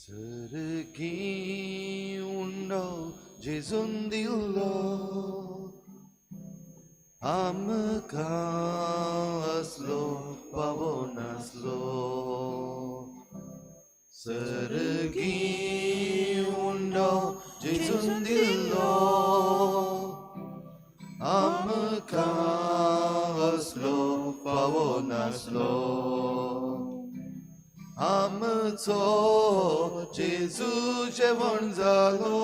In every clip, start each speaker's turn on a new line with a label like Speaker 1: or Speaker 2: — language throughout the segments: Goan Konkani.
Speaker 1: सर्गी उंडो जेजून दिलो आमकां असलो पावो नासलो. सर्गी उंडो जेजून दिलो आमकां असलो पावो नासलो. आमचो जेजू जेवण जालो,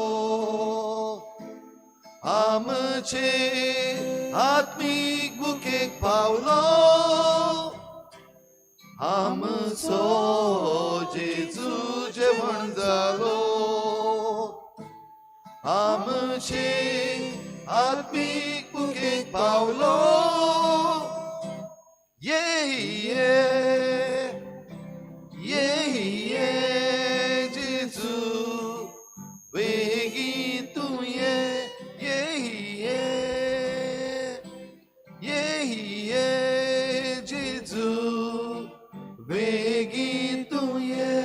Speaker 1: आमचे आत्मीक बुकेक पावलो. आमचो जेजू जेवण जालो, आमचे आत्मीक बुकेक पावलो. ये ये ये ये जेजू, वेगीं तूं ये. ये ये ये ये जेजू, वेगीं तूं ये.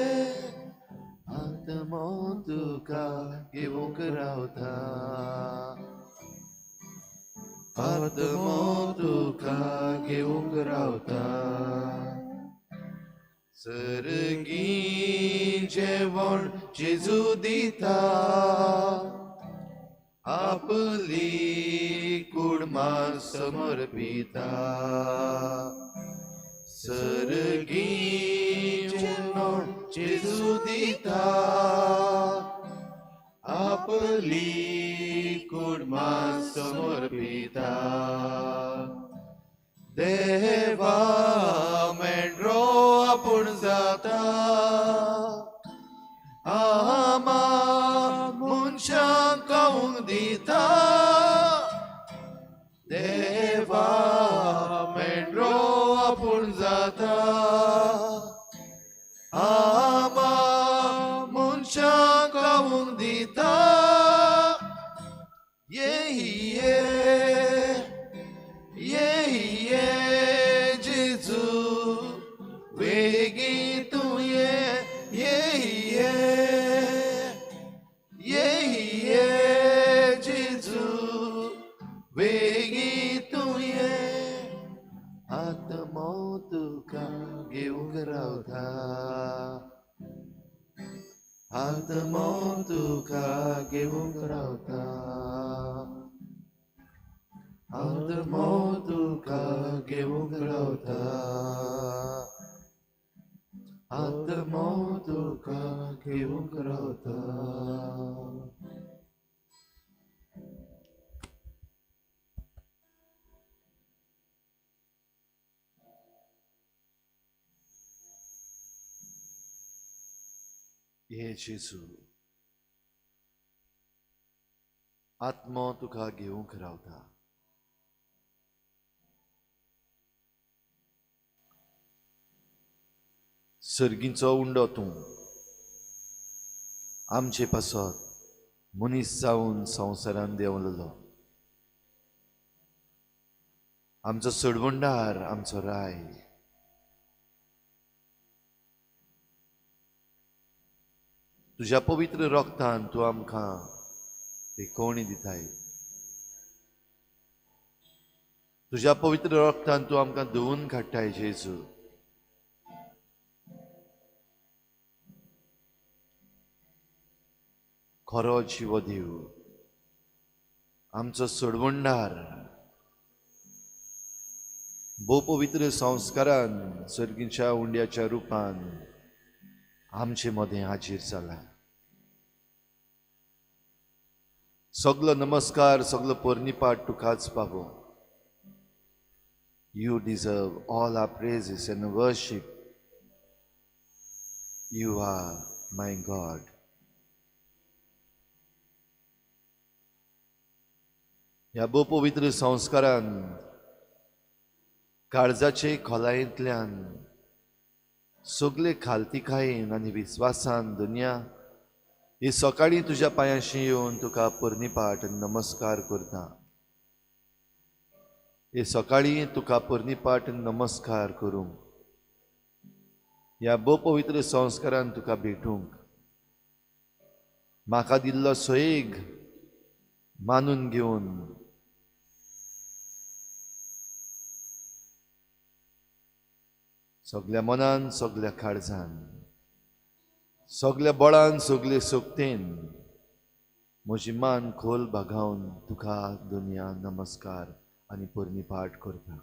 Speaker 1: आत्मो तुका घेवंक रावता, आत्मो तुका घेवंक रावता. सर्गी जेवण जेजू दिता, आपली कुडमा समर्पिता. सर्गी जेवण जेजू दिता, आपली कुडमा समर्पिता. देवा मेंढरो आपूण जाता, आमा मनशांक खावंक दिता. देवा मेंढरो आपूण जाता, आमा मनशांक खावंक दिता. ये ये ये ये जेजू, वेगीं तूं ये. ये ये ये ये जेजू, वेगीं तूं ये. आत्मो तुका घेवंक रावता, आत्मो तुका घेवंक रावता, आत्मो तुका घेवंक रावता, आत्मो तुका घेवंक रावता. हे जेजू, आत्मो तुका घेवंक रावता. सर्गींचो उंडो तूं आमचे पासत मनीस जावन संवसारान देंवलेलो, आमचो सोडवणदार, आमचो राय. तुज्या पवित्र रोगतान तूं आमकां रिकोवणी दिताय, तुज्या पवित्र रोगतान तूं आमकां धुवून काडटाय जेजू. खरो जिवो देव, आमचो सोडवणदार, भोव पवित्र संस्कारान सर्गीच्या उंड्याच्या रुपान आमचे मदें हाजीर जाला. सगलो नमस्कार, सगलो पोरणीपाठ तुकाच पावो. You deserve all our praises and worship. You are my God. ह्या भोव पवित्र संस्कारान काळजाचे खोलायेंतल्यान सगले खालतिकायेन आनी विस्वासान दुनिया ही सकाळीं तुज्या पांयांशी येवन तुका पोरणीपाठ आनी नमस्कार करता. हे सकाळीं तुका पोरणीपाठ आनी नमस्कार करूंक, ह्या भोव पवित्र संस्कारान तुका भेटूंक म्हाका दिल्लो सोयेग मानून घेवन सगल्या मनान, सगल्या काळजान, सगल्या बळान, सगले शक्तेन म्हजी मान खोल बागावन तुका दुनिया नमस्कार आनी पुर्णीपाठ करता.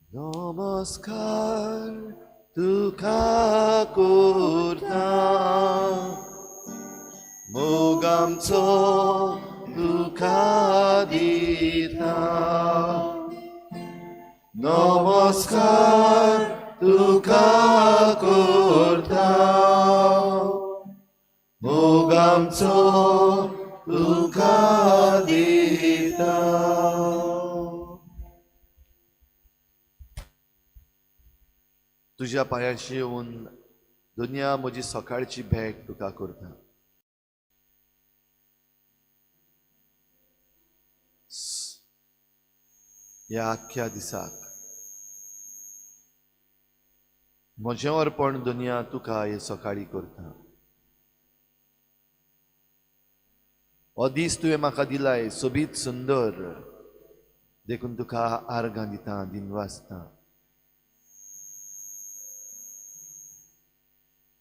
Speaker 1: नमस्कार तुका करता, मोग आमचो तुका दिता. नमस्कार तुका करता, मोग आमचो तुका दिता. तुज्या पांयांशी येवन दुनिया म्हजी सकाळची भेट तुका करता. ह्या आख्ख्या दिसाक म्हजें अर्पण दुनिया तुका हे सकाळी करता. हो दीस तुवें म्हाका दिलाय सोबीत सुंदर, देखून तुका आर्गां दिता, दिनवासता.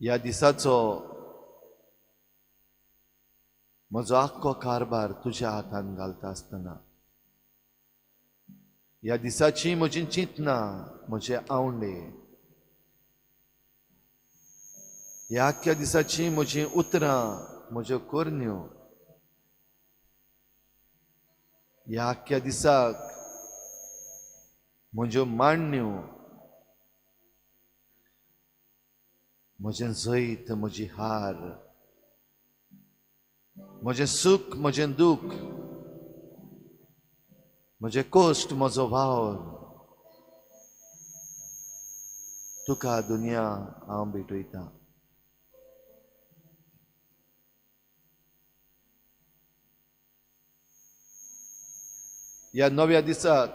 Speaker 1: ह्या दिसाचो म्हजो आख्खो कारभार तुज्या हातान घालता आसतना, ह्या दिसाची म्हजी चिंतना, म्हजे आवंडे, ह्या आख्ख्या दिसाची म्हजी उतरां, म्हज्यो करण्यो, ह्या आख्ख्या दिसाक म्हज्यो मांडण्यो, म्हजें जैत, म्हजी हार, म्हजें सूख, म्हजें दूख, म्हजें कश्ट, म्हजो वावर तुका दुनिया हांव भेटयतां. ह्या नव्या दिसाक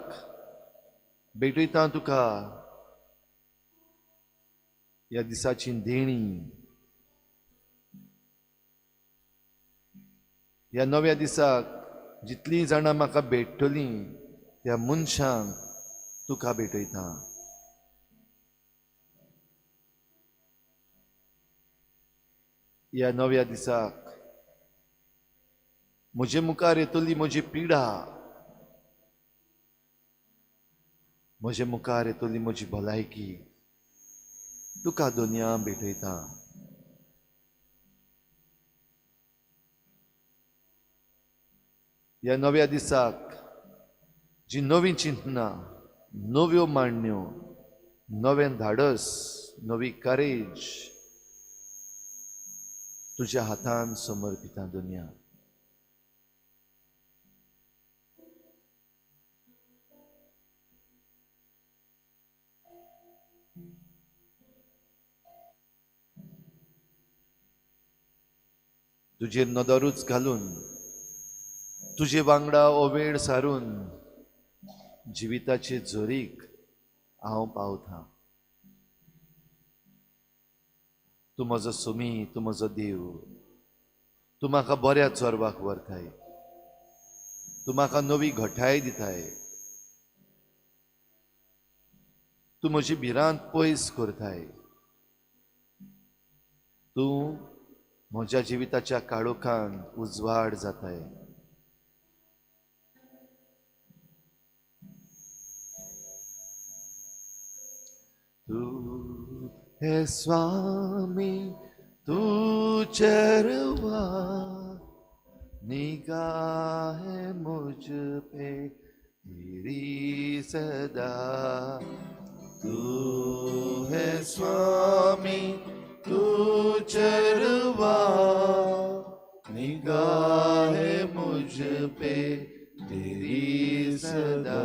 Speaker 1: भेटयतां तुका ह्या दिसाची देणी. ह्या नव्या दिसाक जितलीं जाणां म्हाका भेटतलीं त्या मनशांक तुका भेटयता. ह्या नव्या दिसाक म्हजे मुखार येतली म्हजी पिडा, म्हजे मुखार येतली म्हजी भलायकी तुका दुनिया भेटयता. ह्या नव्या दिसाक जी नवी चिंतना, नव्यो मांडण्यो, नवें धाडस, नवी करेज तुज्या हातान समर्पिता दुनिया. तुजेर नदरूच घालून, तुजे वांगडा हो वेळ सारून जिविताचे झरीक हांव पावता. तूं म्हजो सुमी, तूं म्हजो देव, तूं म्हाका बऱ्या चोरवाक व्हरताय, तूं म्हाका नवी घटाय दिताय, तूं म्हजी भिरांत पयस करताय, तूं म्हज्या जिविताच्या काळोखान उजवाड जाताय. तू है स्वामी, तू चरवा, निगाह मुझ पे तेरी सदा. तू है स्वामी, तू चरवा, निगाह मुझ पे तेरी सदा.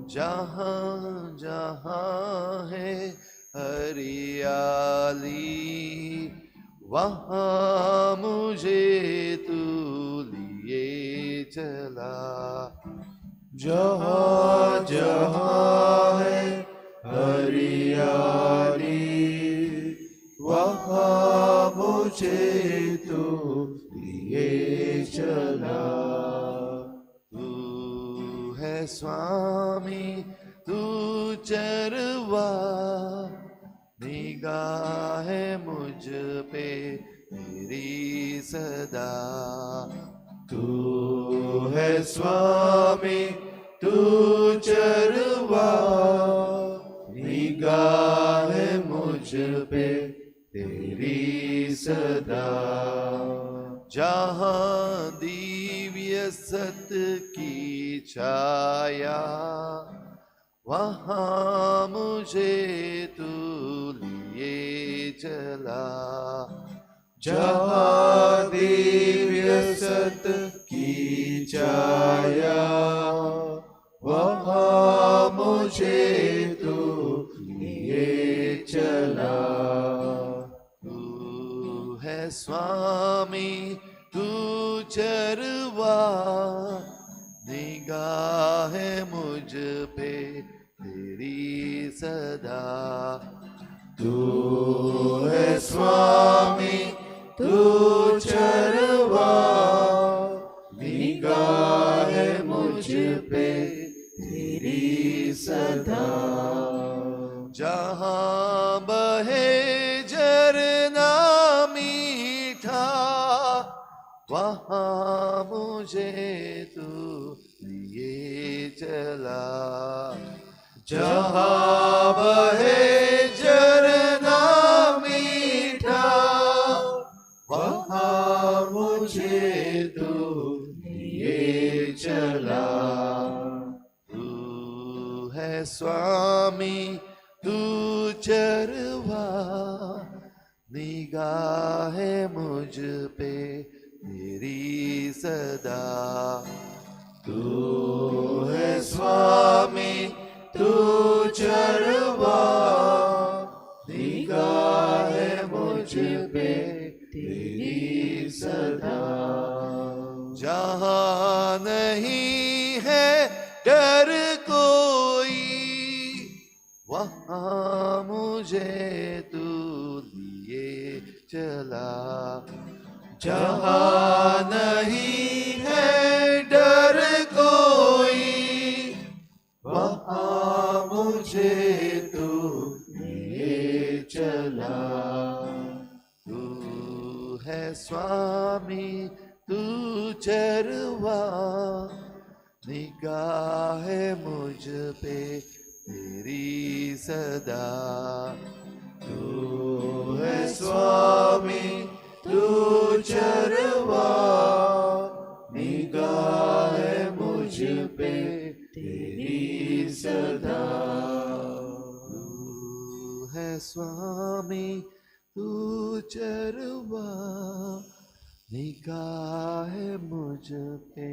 Speaker 1: जहाँ जहाँ है हरियाली, वहाँ मुझे तू लिए चला।
Speaker 2: जहाँ जहाँ है हरियाली, वहाँ मुझे तू लिए चला।
Speaker 1: तू है स्वामी तू चरवा, निगाह मुझ पे तेरी सदा।
Speaker 2: तू है स्वामी तू चरवा, निगाह मुझ पे तेरी सदा।
Speaker 1: जहाँ दिव्य सत की छाया, वहाँ मुझे तू लिए चला।
Speaker 2: जहाँ दिव्य सत की छाया, वहाँ मुझे तू लिए चला।
Speaker 1: तू है स्वामी तू चरवा, निगाह मुझ पे तेरी सदा।
Speaker 2: तू है स्वामी तू चरवा, निगाह मुझ पे तेरी सदा।
Speaker 1: जहाँ बहे झरना मीठा, वहाँ मुझे तू लिए चला।
Speaker 2: जहाँ बहे झरना मीठा, वहाँ मुझे तू लिए चला।
Speaker 1: तू है स्वामी तू चरवा, निगाह मुझ पे तेरी सदा।
Speaker 2: तू है स्वामी तू चरवा, निगाह मुझ पे तेरी सदा।
Speaker 1: जहाँ नहीं है डर कोई, वहाँ मुझे तू लिए चला।
Speaker 2: जहाँ नहीं है डर कोई, वहाँ मुझे तू लिए चला।
Speaker 1: तू है स्वामी तू चरवा, निगाह मुझ पे तेरी सदा।
Speaker 2: तू है स्वामी तू चरवा, निगाह मुझ पे तेरी सदा।
Speaker 1: तू है स्वामी तू चरवा, निगाह मुझ पे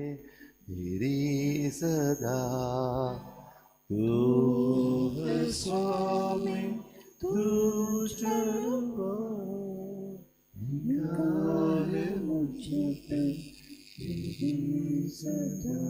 Speaker 1: तेरी सदा।
Speaker 2: तू है स्वामी तू चरवा, निगाह मुझ पे तेरी सदा।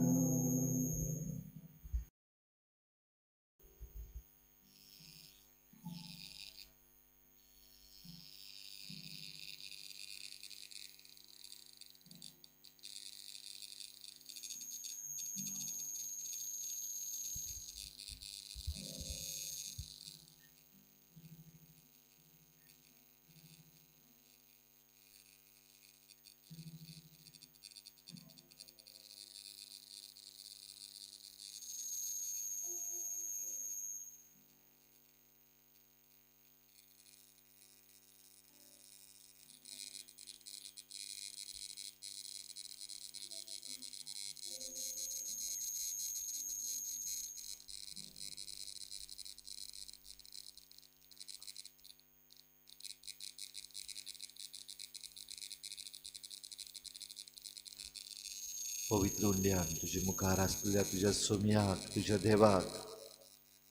Speaker 1: पवित्र उंड्यान तुझ्या मुखार आसलेल्या तुज्या सोम्याक, तुज्या देवाक,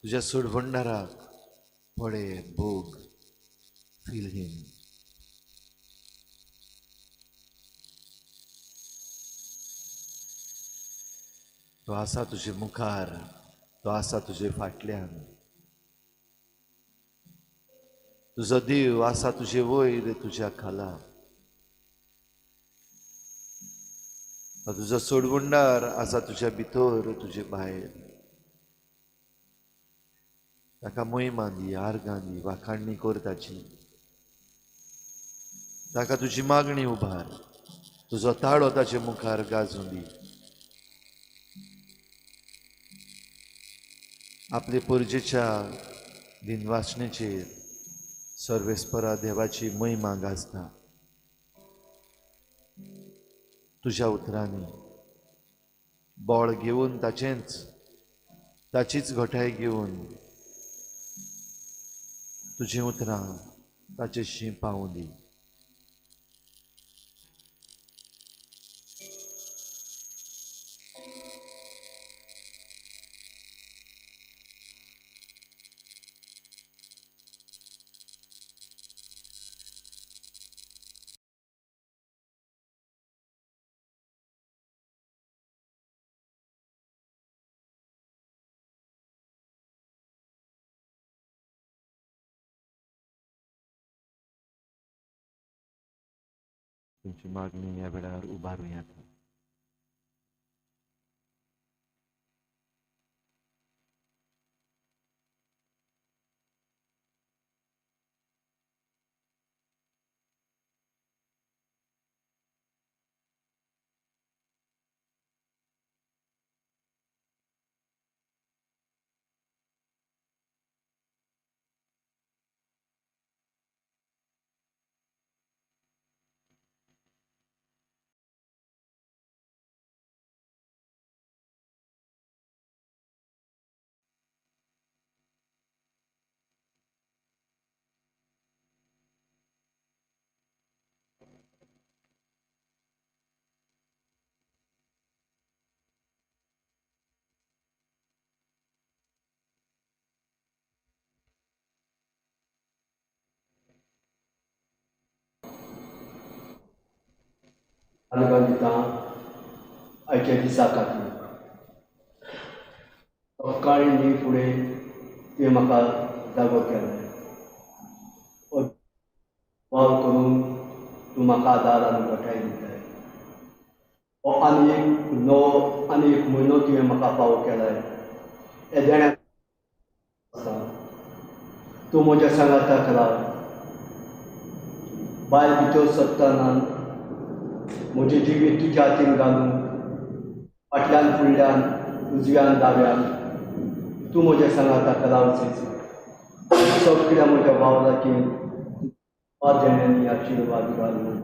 Speaker 1: तुज्या सोडवणदाराक पळे, भोग, फील हिम. तो आसा तुजे मुखार, तो आसा तुजे फाटल्यान. तुजो देव आसा तुजे वयर, तुज्या खाला. तुजो सोडवणदार आसा तुज्या भितर, तुजे भायर. ताका मोहिमा दी, आर्गां दी, वाखाणणी कर ताची. ताका तुजी मागणी उबार, तुजो ताळो ताचे मुखार गाजूं दी. आपले पोरजेच्या दिनवासणेचेर सर्वेस्परा देवाची महिमा गाजता. तुज्या उतरांनी बळ घेवन, ताचेंच ताचीच घटाय घेवन तुजीं उतरां ताचेशी पावूं दी. तुमची मागणी ह्या वेळार उबारूं येता.
Speaker 3: आर्गां दिता आयच्या दिसा खातीर. सकाळीं न्ही फुडें तुवें म्हाका जागो केलो, वावर करून तूं म्हाका आदार आनी घटाय दिताय. हो आनी एक नवो आनी एक म्हयनो तुवें म्हाका फावो केलाय. येदेण्या आसा तूं म्हज्या सांगाताक राव. बायल भितर सरतना म्हजें जिवीत तुज्या हातीन घालून फाटल्यान फुडल्यान उजव्यान दाव्यान तूं म्हज्या सांगाताक रावचें. सगळ्या म्हज्या वावराचेर देण्यांनी आशिर्वाद घालून.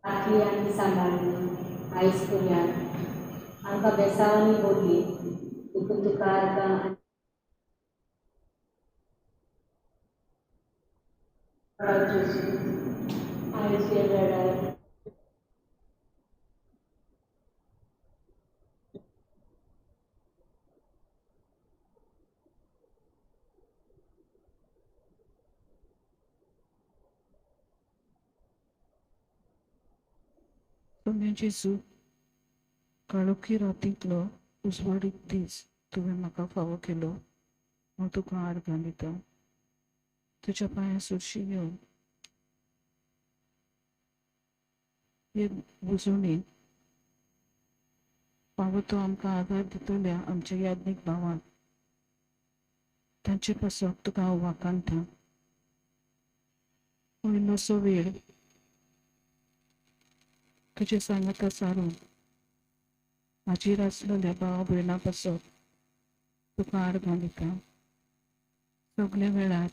Speaker 4: राखली आनी सांबाळ्ळी आयज पर्यंत आमकां बेसांवांनी भरली, देखून तुका आर्गां आयज ह्या वेळार
Speaker 5: तुमी जेजू, काळोखी रातींतलो उजवाडीक दीस तुवें म्हाका फावो केलो, हांव तुका आर्गां दिता. तुज्या पांयां सुरशी येवन हे बुजवणेन फावो तो आमकां आदार दितल्या आमच्या याज्ञीक भावांक, तांचे पासत तुका हांव वाखाणटा. पयलोसो वेळ तुजे सांगाता सारून हाजीर आसलेल्या भाव भयणां पासत तुका आर्गां दिता. सगल्या वेळार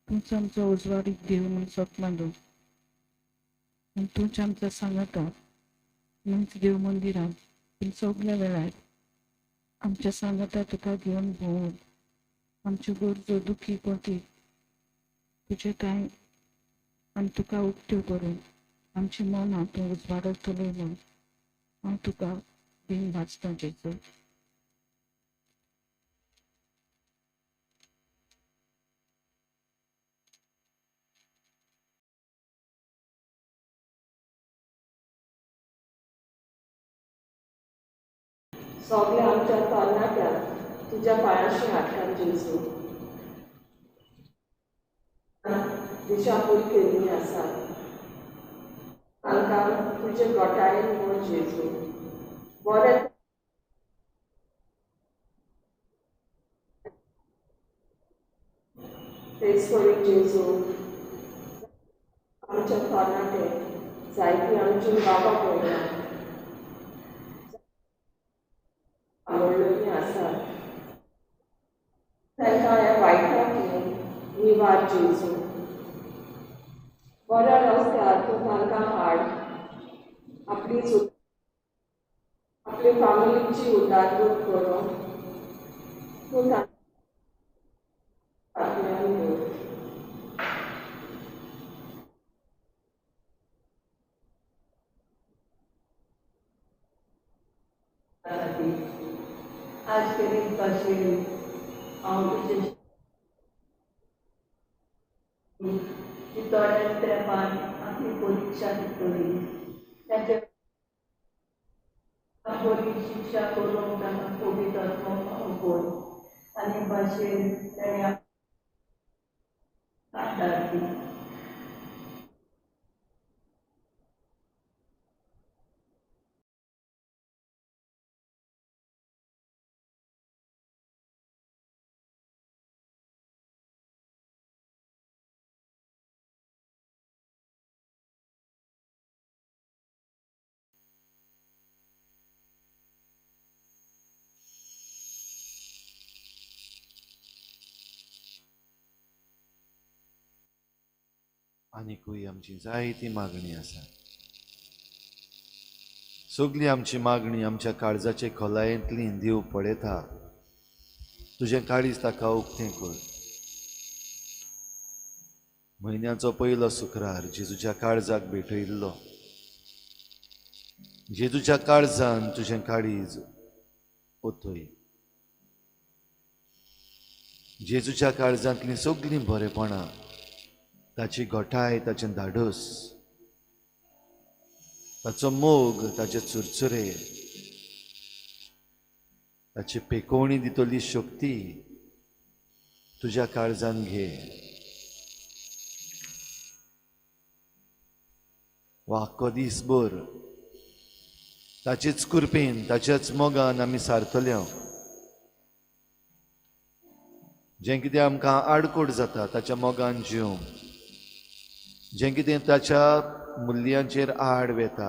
Speaker 5: तूंच आमचो उजवाडीक देव म्हूण सत मानून आनी तूंच आमचो सांगाता न्हूच देव मंदिरांत, पूण सगल्या वेळार आमच्या सांगाता तुका घेवन भोंवून आमच्यो गरजो दुखी कोती तुजे कांय आनी तुका उक्त्यो करून आमची मनां तूं उजवाडतलो म्हूण हांव तुका बीन वाचतां जेजू.
Speaker 6: सगळ्या आमच्या तरणाट्यांक तुज्या पांयांशी हाडटा जेजू. दिशाभूल केल्ली आसा तांकां तुजे गोटायेन व्हर जेजू. बरें तेच परी जेजू आमच्या तरणाटे जायती आमची बाबा भयणां आवडलेली आसा तांकां ह्या वायटांतली निवार जेजू. बऱ्या रस्त्यार तूं तांकां हाड. आपली आपले फामिलीची उदारगत करूं तूं तांकां.
Speaker 7: आज करीत भाशेन हांव तुजे की थोड्याच तेंपान आपली परिक्षा दितली तांचे बरी शिक्षा करूंक तांकां पवित्र आत्मो पावोवन आनी भाशेन ताणें आदार दी.
Speaker 1: आनीकूय आमची जायती मागणी आसा. सगली आमची मागणी आमच्या काळजाचे खोलायेंतली देव पळयता. तुजें काळीज ताका उक्तें कर. म्हयन्याचो पयलो शुक्रार जेजूच्या काळजाक भेटयल्लो. जेजूच्या काळजान तुजें काळीज ओतय. जेजूच्या काळजांतलीं सगलीं बरेपणां, ताची घटाय, ताचें धाडस, ताचो मोग, ताचे चुरचुरे, ताची पेकोवणी दितली शक्ती तुज्या काळजान घे. वाक्को दीसभर ताचेच कृपेन, ताच्याच मोगान आमी सारतले. जें कितें आमकां आडकोट जाता ताच्या मोगान जिवंक, जें कितें ताच्या मुल्यांचेर आड वेता,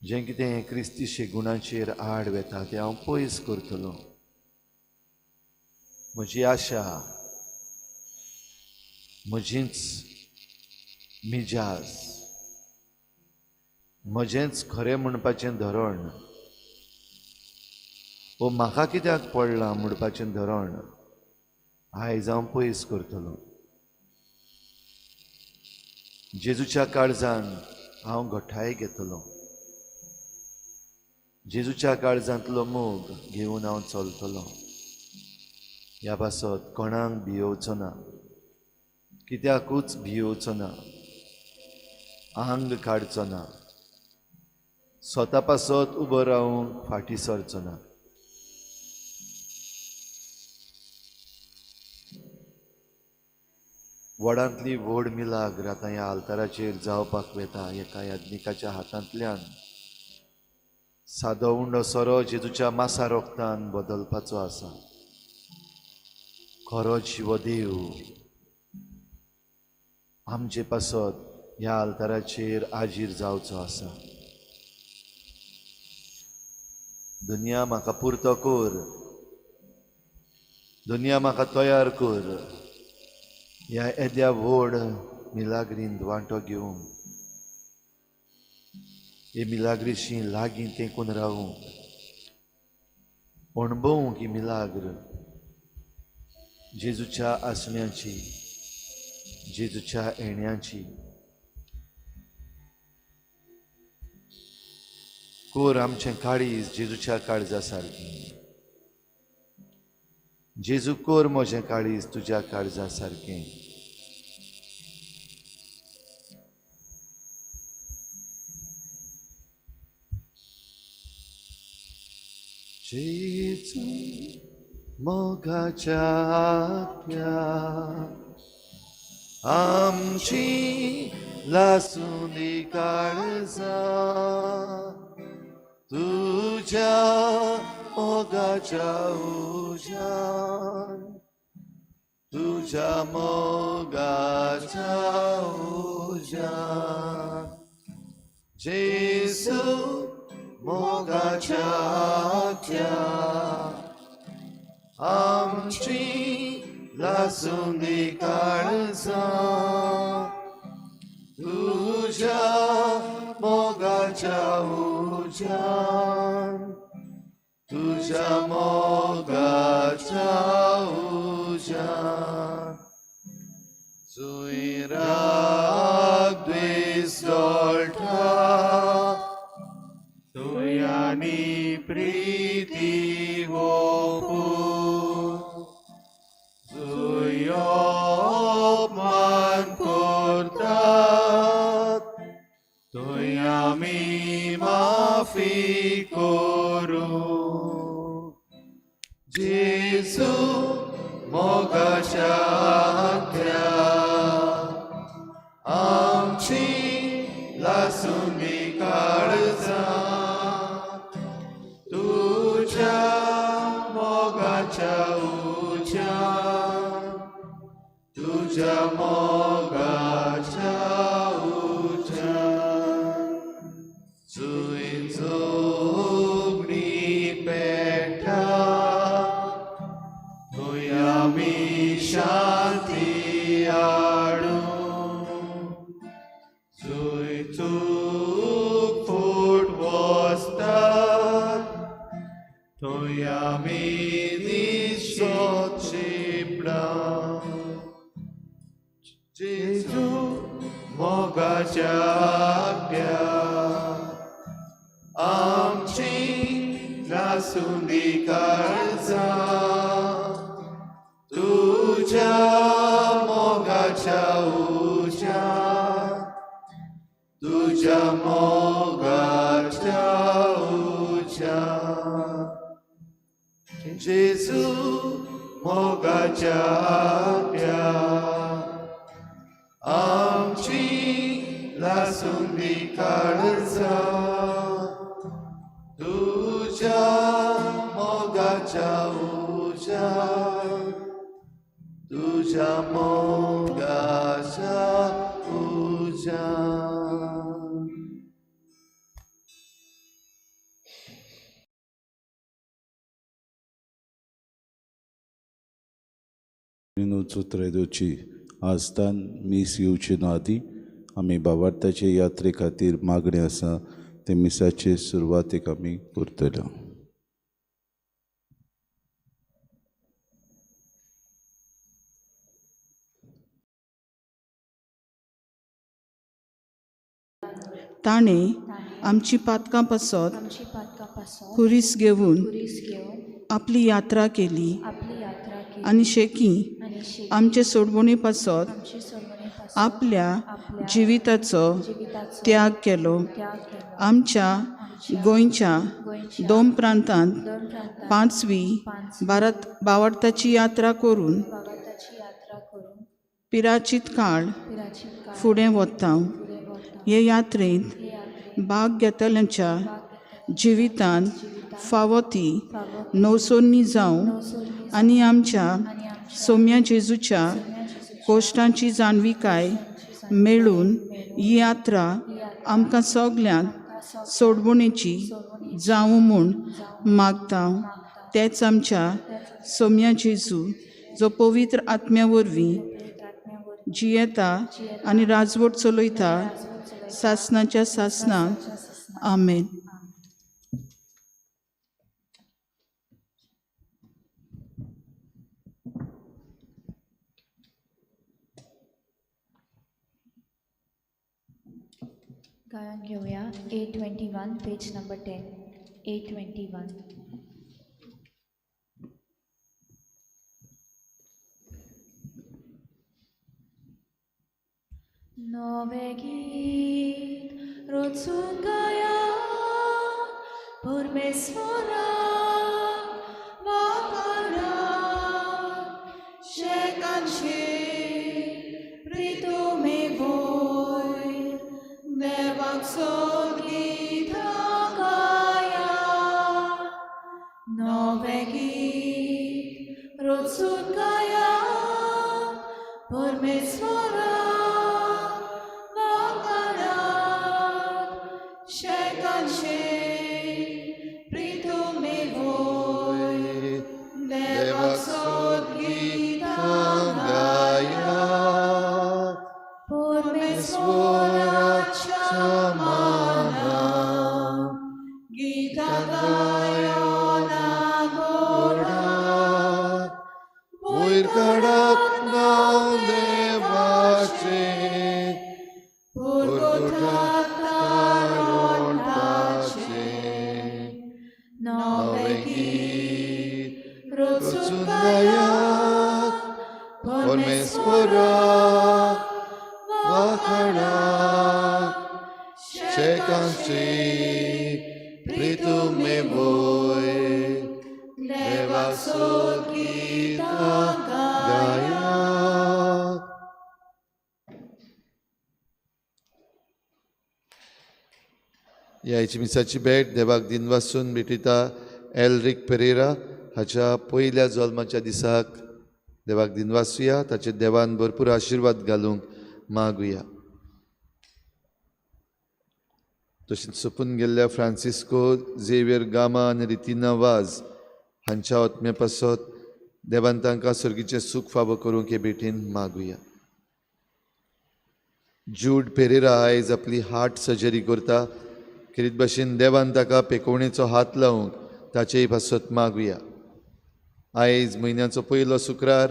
Speaker 1: जें कितें क्रिस्ती शेगुणाचेर आड वेता तें हांव पयस करतलो. म्हजी आशा, म्हजीच मिजाज, म्हजेंच खरें म्हणपाचें धोरण, वो म्हाका कित्याक पडलां म्हणपाचें धोरण आयज हांव पयस करतलो. जेजूच्या काळजान हांव घटाय घेतलो. जेजूच्या काळजांतलो मोग घेवन हांव चलतलो. ह्या पासत कोणाक भियोवचो ना, कित्याकूच भियोवचो ना, आंग काडचो ना, स्वता पासत उबो रावूंक फाटीं सरचो ना. व्हडांतली व्हड मिलाग्र आतां ह्या आल्ताराचेर जावपाक वेता. एका याज्ञिकाच्या हातांतल्यान सादो उंडो सोरो जेजूच्या मासा रोगतान बदलपाचो आसा. खरो जिवो देव आमचे पासत ह्या आल्ताराचेर आजीर जावचो आसा. दुनिया म्हाका पुरतो कर, दुनिया म्हाका तयार कर ह्या येद्या व्हड मिलाग्रीन वांटो घेवंक, हे मिलाग्रीशी लागीं तेंकून रावूंक, अणभवूंक ही मिलाग्र जेजूच्या आसण्याची, जेजूच्या येण्याची. कोर आमचें काळीज जेजूच्या काळजा सारकें. जेजू कोर म्हजें काळीज तुज्या काळजा सारकें. जेजू मोगाच्या आत्म्या आमची लासूंदी काळजां तुज्या मोगाच्या उज्यान तुज्या मोगाच्या उज्यान जेजू मोगाच्या आत्म्या आमची लासूंदी काळजां तुज्या मोगाच्या उज्यान तुज्या मोगाच्या उज्यान जुंय राग द्वेस गळटा
Speaker 2: थंय आनी प्रिती ओपून जुंय अपमान करतात थंय आमी माफी करूं.
Speaker 1: जेजू मोगाच्या आत्म्या आमची लासूंदी काळजां तुज्या मोगाच्या उज्यान तुज्या मोगाच्या उज्यान जुंय झगडीं पेट्टा थंय आमी शांती हाडूं जुंय चूक फूट बसतात थंय आमी निशोत शिंपडावं. जेजू मोगाच्या आत्म्या आमची लासूंदी काळजां तुज्या मोगाच्या उज्यान तुज्या मोगाच्या उज्यान जेजू मोगाच्या आत्म्या आमची लासूंदी काळजां तुज्या मोगाच्या उज्यान तुज्या मोगाच्या उज्यान.
Speaker 8: 1913 आजतान मीस येवचे न्हू आदी आमी बाबार्थाचे यात्रे खातीर मागणें आसा ते मिसाचे सुरवातेक आमी करतले.
Speaker 5: ताणें आमची पातकां पासत खुरीस घेवन आपली यात्रा केली आनी शेकी आमचे सोडवणे पासत आपल्या जिविताचो त्याग केलो. आमच्या गोंयच्या दोन प्रांतांत पांचवी भारत बावडताची यात्रा करून पिराचीत काळ फुडें वता. हे यात्रेंत भाग घेतल्यांच्या जिवितांत फावो ती नवसोन्नी जावं आनी आमच्या सोम्या जेजूच्या कोश्टांची जाणविकाय मेळून ही यात्रा आमकां सगल्यांक सोडवणेची जावं म्हूण मागता. तेच आमच्या सोम्या जेजू जो पवित्र आत्म्या वरवीं जियेता आनी राजवट चलयता सासनाच्या सासनाक. आमेन.
Speaker 9: गायन घेऊया 821 पेज नंबर 10. 821. नवे गीत रचून गाया परमेश्वरा. देवाक सोद गीतां गाया, नवें गीत रचून गाया, परमेश्वरा वांगडात, शेकान शेक प्रितुमे वय, देवाक सोद गीतां गाया, परमेश्वराच्या मानान गीतां गायोन गोडात,
Speaker 1: वयर काडात नांव देवाचें,
Speaker 9: पुरगुटात तारण ताचें,
Speaker 1: नवें
Speaker 9: नवें
Speaker 1: गीत
Speaker 9: गीत रचून
Speaker 1: रचून
Speaker 9: गायात,
Speaker 1: गायात,
Speaker 9: परमेश्वरा
Speaker 1: परमेश्वरा वांगडात, शेकान शेक प्रितुमे वय,
Speaker 9: देवाक सोद गीतां
Speaker 1: गायात. ह्या आयची मिसाची भेट देवाक दिनवासून भेटयता एलरीक पेरेरा हाच्या पयल्या जल्माच्या दिसाक देवाक दिनवासुया, ताचे देवान भरपूर आशिर्वाद घालूंक मागुया. तशेंच सोंपून गेल्ल्या फ्रांसिस्को झेवियर गामा आनी रितिना वाज हांच्या आत्म्या पासत देवान तांकां सर्गीचें सूख फावो करूंक हे भेटीन मागुया. जूड पेरेरा आयज आपली हार्ट सर्जरी करता, खेरीत भाशेन देवान ताका पेकोवणेचो हात लावंक ताचेय पासत मागुया. आयज म्हयन्याचो पयलो शुक्रार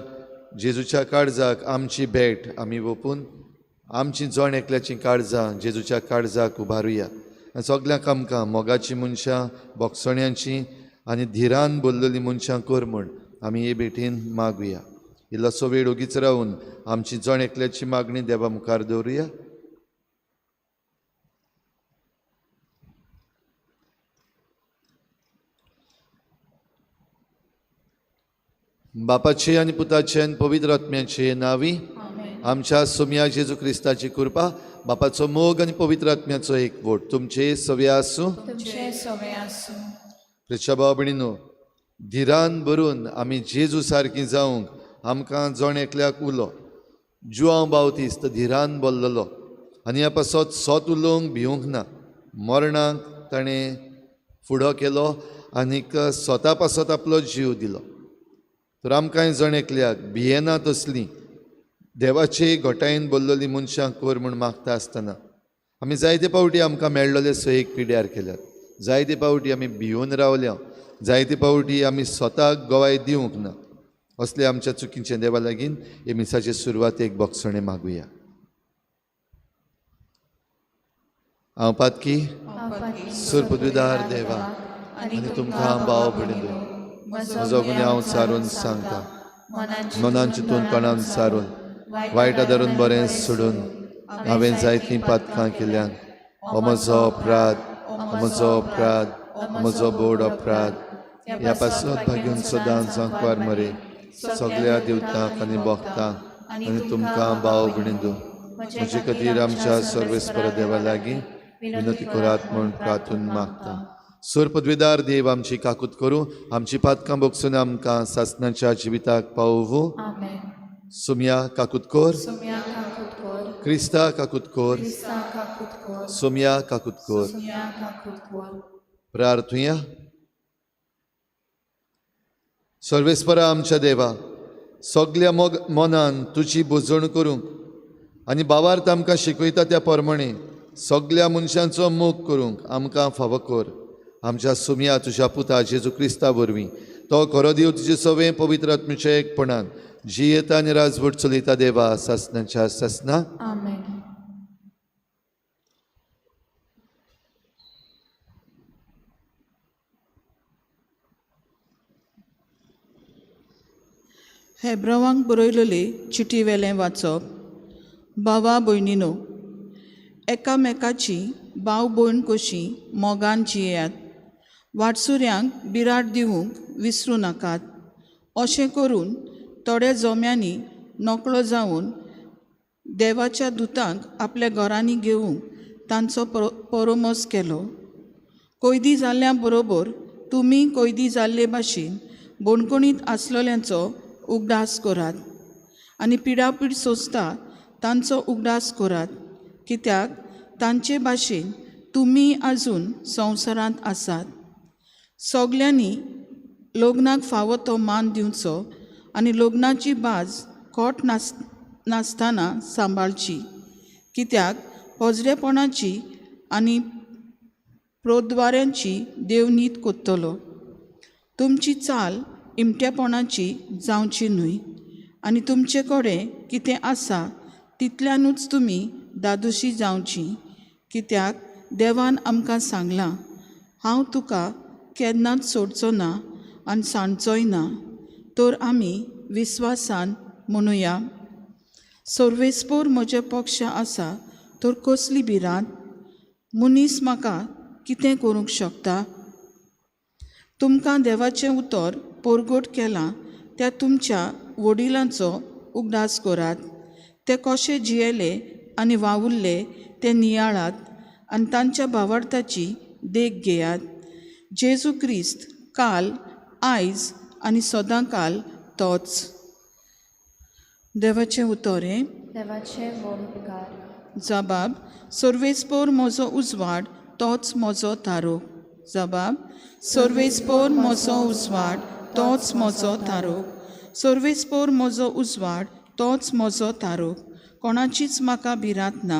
Speaker 1: जेजूच्या काळजाक आमची भेट आमी ओपून आमची जण एकल्याचीं काळजां जेजूच्या काळजाक उबारुया आनी सगल्यांक आमकां मोगाचीं मनशां, बोगसण्यांचीं आनी धिरान भरलेलीं मनशां कर म्हूण आमी हे भेटीन मागुया. इल्लोसो वेळ ओगीच रावून आमची जण एकल्याची मागणी देवा मुखार दवरुया. बापाचे आनी पुताचे आनी पवित्र आत्म्याचे नांवी आमच्या सोम्या जेजू क्रिस्ताची कृपा, बापाचो मोग आनी पवित्र आत्म्याचो एकवट तुमचे सवे आसूं.
Speaker 9: तुमचे सवे आसूं.
Speaker 1: प्रेक्षा भाव भयणीनो, धिरान भरून आमी जेजू सारकी जावंक आमकां जण एकल्याक उलो. जुआंव बावतीस्त धिरान बोल्लोलो आनी ह्या पासत सोत उलोवंक भिवंक ना. मरणाक ताणें फुडो केलो आनीक स्वता पासत आपलो जीव दिलो. तर आमकांय जण एकल्याक भियेना तसलीं देवाचे घटायेन बोल्लोलीं मनशां कर म्हूण मागता आसतना आमी जायते पावटी आमकां मेळ्ळोले सयेक पिड्यार केल्यात, जायते पावटी आमी भिवन रावल्या, जायते पावटी आमी स्वताक गवाय दिवंक ना. असले आमच्या चुकीचें देवा लागीं हे मिसाचे सुरवातेक बोगसणें मागुया. हांव पातकी सुरपदवीदार देवा आनी तुमकां भाव भयणीनो म्हजो गुन्यांव सारून सांगता, मनान चिंतून तोंडान सारून वायटा धरून बरें सोडून हांवें जायतीं पातकां केल्यान. हो म्हजो अपराध, हो म्हजो अपराध, हो म्हजो बोड अपराध. ह्या पासत भाग्यून सदांच सांकवार मरे सगळ्या देवतांक आनी भक्तांक आनी तुमकां भाव भयणीनो म्हजे खातीर आमच्या सर्वेस्पर देवा लागीं विनंती करात म्हूण प्रार्थून मागता. सोर पदवीदार देव आमची काकूत करूं, आमची पातकां बोगसून आमकां सासणाच्या जिविताक पावोवूं. सुम्या काकूत कर, क्रिस्ता काकूत कर, सोम्या काकूत कर. प्रार्थुया. सर्वेस्परा आमच्या देवा, सगल्या मोग मनान तुजी भोजण करूंक आनी भावार्थ आमकां शिकयता त्या प्रमाणे सगल्या मनशांचो मोग करूंक आमकां फावो कर. आमच्या सुम्या तुज्या पुता जेजू क्रिस्ता वरवीं तो खरो देव तुजे सवें पवित्र आत्म्याच्या एकपणान जियेता आनी राजवट चलयता देवा सासणाच्या सासना.
Speaker 9: आमेन.
Speaker 5: हेब्रवांक बरयलेले चिटी वेलें वाचप. भावा भयणीनो, एकामेकाची भाव भयण कशी मोगान जियेयात. वाटसुऱ्यांक बिराड दिवंक विसरूं नाकात. अशें करून थोड्या जोम्यांनी नकळो जावन देवाच्या दुतांक आपल्या घरांनी घेवंक तांचो परोमोस केलो. कोयदी जाल्ल्या बरोबर तुमी कोयदी जाल्ले भाशेन बोणकोणींत आसलेल्यांचो उगडास करात आनी पिडापीड सोंसता तांचो उगडास करात, कित्याक तांचे भाशेन तुमी आजून संवसारांत आसात. सगल्यांनी लग्नाक फावो तो मान दिवचो आनी लग्नाची बाज खोट नासतना सांबाळची, कित्याक पोजडेपणाची आनी प्रोद्वाऱ्यांची देव नीत कोत्तलो. तुमची चाल इमटेपणाची जावची न्हय आनी तुमचे कडेन कितें आसा तितल्यानूच तुमी दादोशी जावची, कित्याक देवान आमकां सांगलां, हांव तुका केन्नाच सोडचो ना आनी सांडचोय ना. तर आमी विस्वासान म्हणुया, सर्वेस्पोर म्हजे पक्ष आसा तर कसली भिरांत? मनीस म्हाका कितें करूंक शकता? तुमकां देवाचें उतर परगट केलां त्या तुमच्या वडिलांचो उगडास करात. ते कशे जियेले आनी वावुरले ते नियाळात आनी तांच्या भावार्थाची देख घेयात. जेजू क्रिस्त काल, आयज आनी सदां काल तोच. देवाचें उतर हें.
Speaker 10: देवाचें व्हड उपकार.
Speaker 5: जबाब: सर्वेस्पोर म्हजो उजवाड तोच म्हजो थारो. जबाब: सर्वेस्पोर म्हजो उजवाड तोच म्हजो थारो. सर्वेस्पोर म्हजो उजवाड तोच म्हजो थारो. कोणाचीच म्हाका भिरांत ना.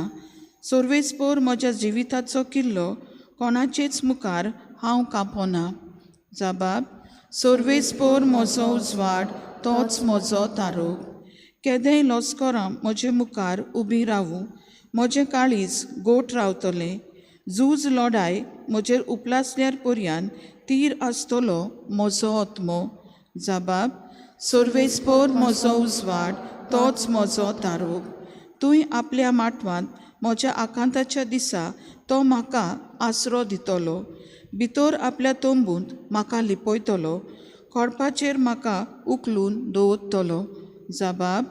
Speaker 5: सर्वेस्पोर म्हज्या जिविताचो किल्लो, कोणाचेच मुखार हांव कांपना. जबाब: सर्वेस्पोर म्हजो उजवाड तोच म्हजो थारो. केदेंय लस्करां म्हजे मुखार उबी रावूं, म्हजें काळीज गोठ रावतलें. झूज लढाय म्हजेर उपलासल्यार पर्यान तीर आसतलो म्हजो आत्मो. जबाब: सर्वेस्पोर म्हजो उजवाड तोच म्हजो थारो. तूंय आपल्या माटवांत म्हज्या आकांताच्या दिसा तो म्हाका आसरो दितलो. भितर आपल्या तंबूंत म्हाका लिपयतलो, कोडपाचेर म्हाका उखलून दवरतलो. जबाब: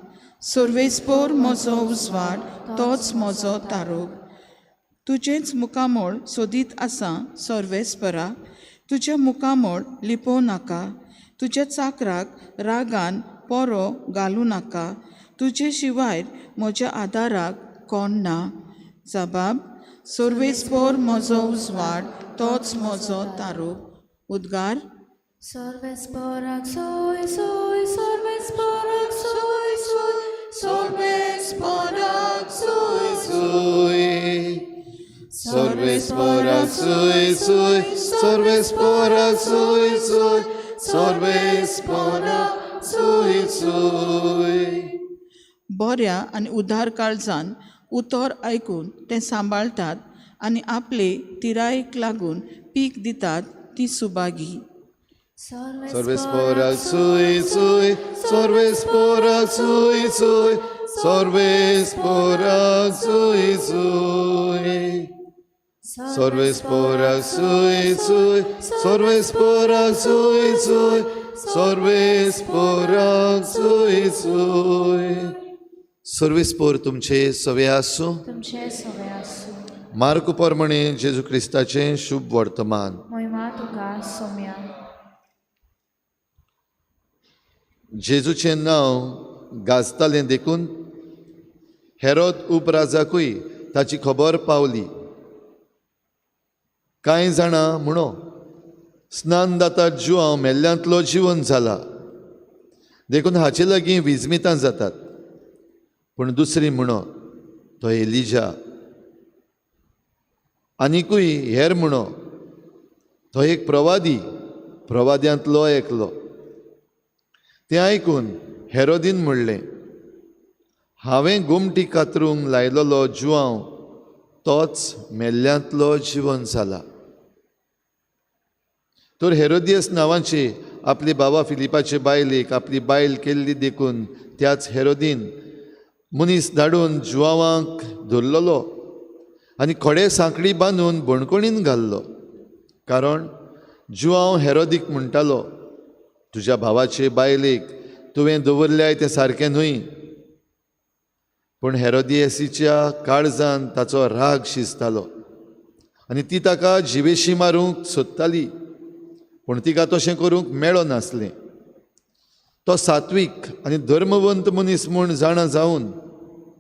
Speaker 5: सर्वेस्पोर म्हजो उजवाड तोच म्हजो थारो. तुजेंच मुखामळ सोदीत आसा सर्वेस्परा, तुजें मुखामळ लिपोवं नाका. तुज्या चाकराक रागान पोरो घालूं नाका. तुजे शिवाय म्हज्या आदाराक कोण ना. जबाब: सर्वेस्पोर म्हजो उजवाड तोच म्हजो थारो. उद्गार:
Speaker 10: सर्वेस्पोराक सोय सोय, सर्वेस्पोराक सोय सोय, सर्वेस्पोराक सोय
Speaker 1: सोय, सर्वेस्पोराक सोय सोय, सर्वेस्पोराक सोय सोय, सर्वेस्पोराक सोय सोय.
Speaker 5: बऱ्या आनी उदार काळजान उतर आयकून तें सांबाळटात आनी आपले तिरायेक लागून पीक दितात ती सुभागी.
Speaker 1: सर्वेस्पोराक सोय सोय, सर्वेस्पोराक सोय सोय, सर्वेस्पोराक सोय सोय, सर्वेस्पोराक सोय सोय, सर्वेस्पोराक सोय सोय, सर्वेस्पोराक सोय सोय. सर्वेस्पोर तुमचे सवे आसूं.
Speaker 10: तुमचे सवे आसूं.
Speaker 1: मार्कू प्रमाणे जेजू क्रिस्ताचें शुभ वर्तमान.
Speaker 10: महिमा तुका सोम्या.
Speaker 1: जेजूचें नांव गाजतालें देखून हेरोद उपराजाकूय ताची खबर पावली. कांय जाणां म्हणो, स्नान दाता जुआंव मेल्ल्यांतलो जिवन जाला, देखून हाचे लागीं विजमितां जातात. पूण दुसरी म्हणो, तो एलिजा. आनिकूय हेर म्हणो, तो एक प्रवादी, प्रवाद्यांतलो एकलो. तें आयकून हेरोदीन म्हणलें, हांवें गोमटी कातरूंक लायलेलो जुआंव तोच मेल्ल्यांतलो जिवन जाला. तर हेरोदियस नांवाची आपली बाबा फिलिपाचे बायलेक आपली बायल केल्ली देखून त्याच हेरोदीन मनीस धाडून जुआंवाक धरलेलो आनी खडे सांकळी बांदून बणकोणीन घाल्लो. कारण जुआंव हेरोदीक म्हणटालो, तुज्या भावाचे बायलेक तुवें दवरल्याय तें सारकें न्हय. पूण हेरोदियसीच्या काळजान ताचो राग शिजतालो आनी ती ताका जिवेशी मारूंक सोदताली, पूण तिका तशें करूंक मेळनासलें. तो सात्वीक आनी धर्मवंत मनीस म्हूण जाणा जावन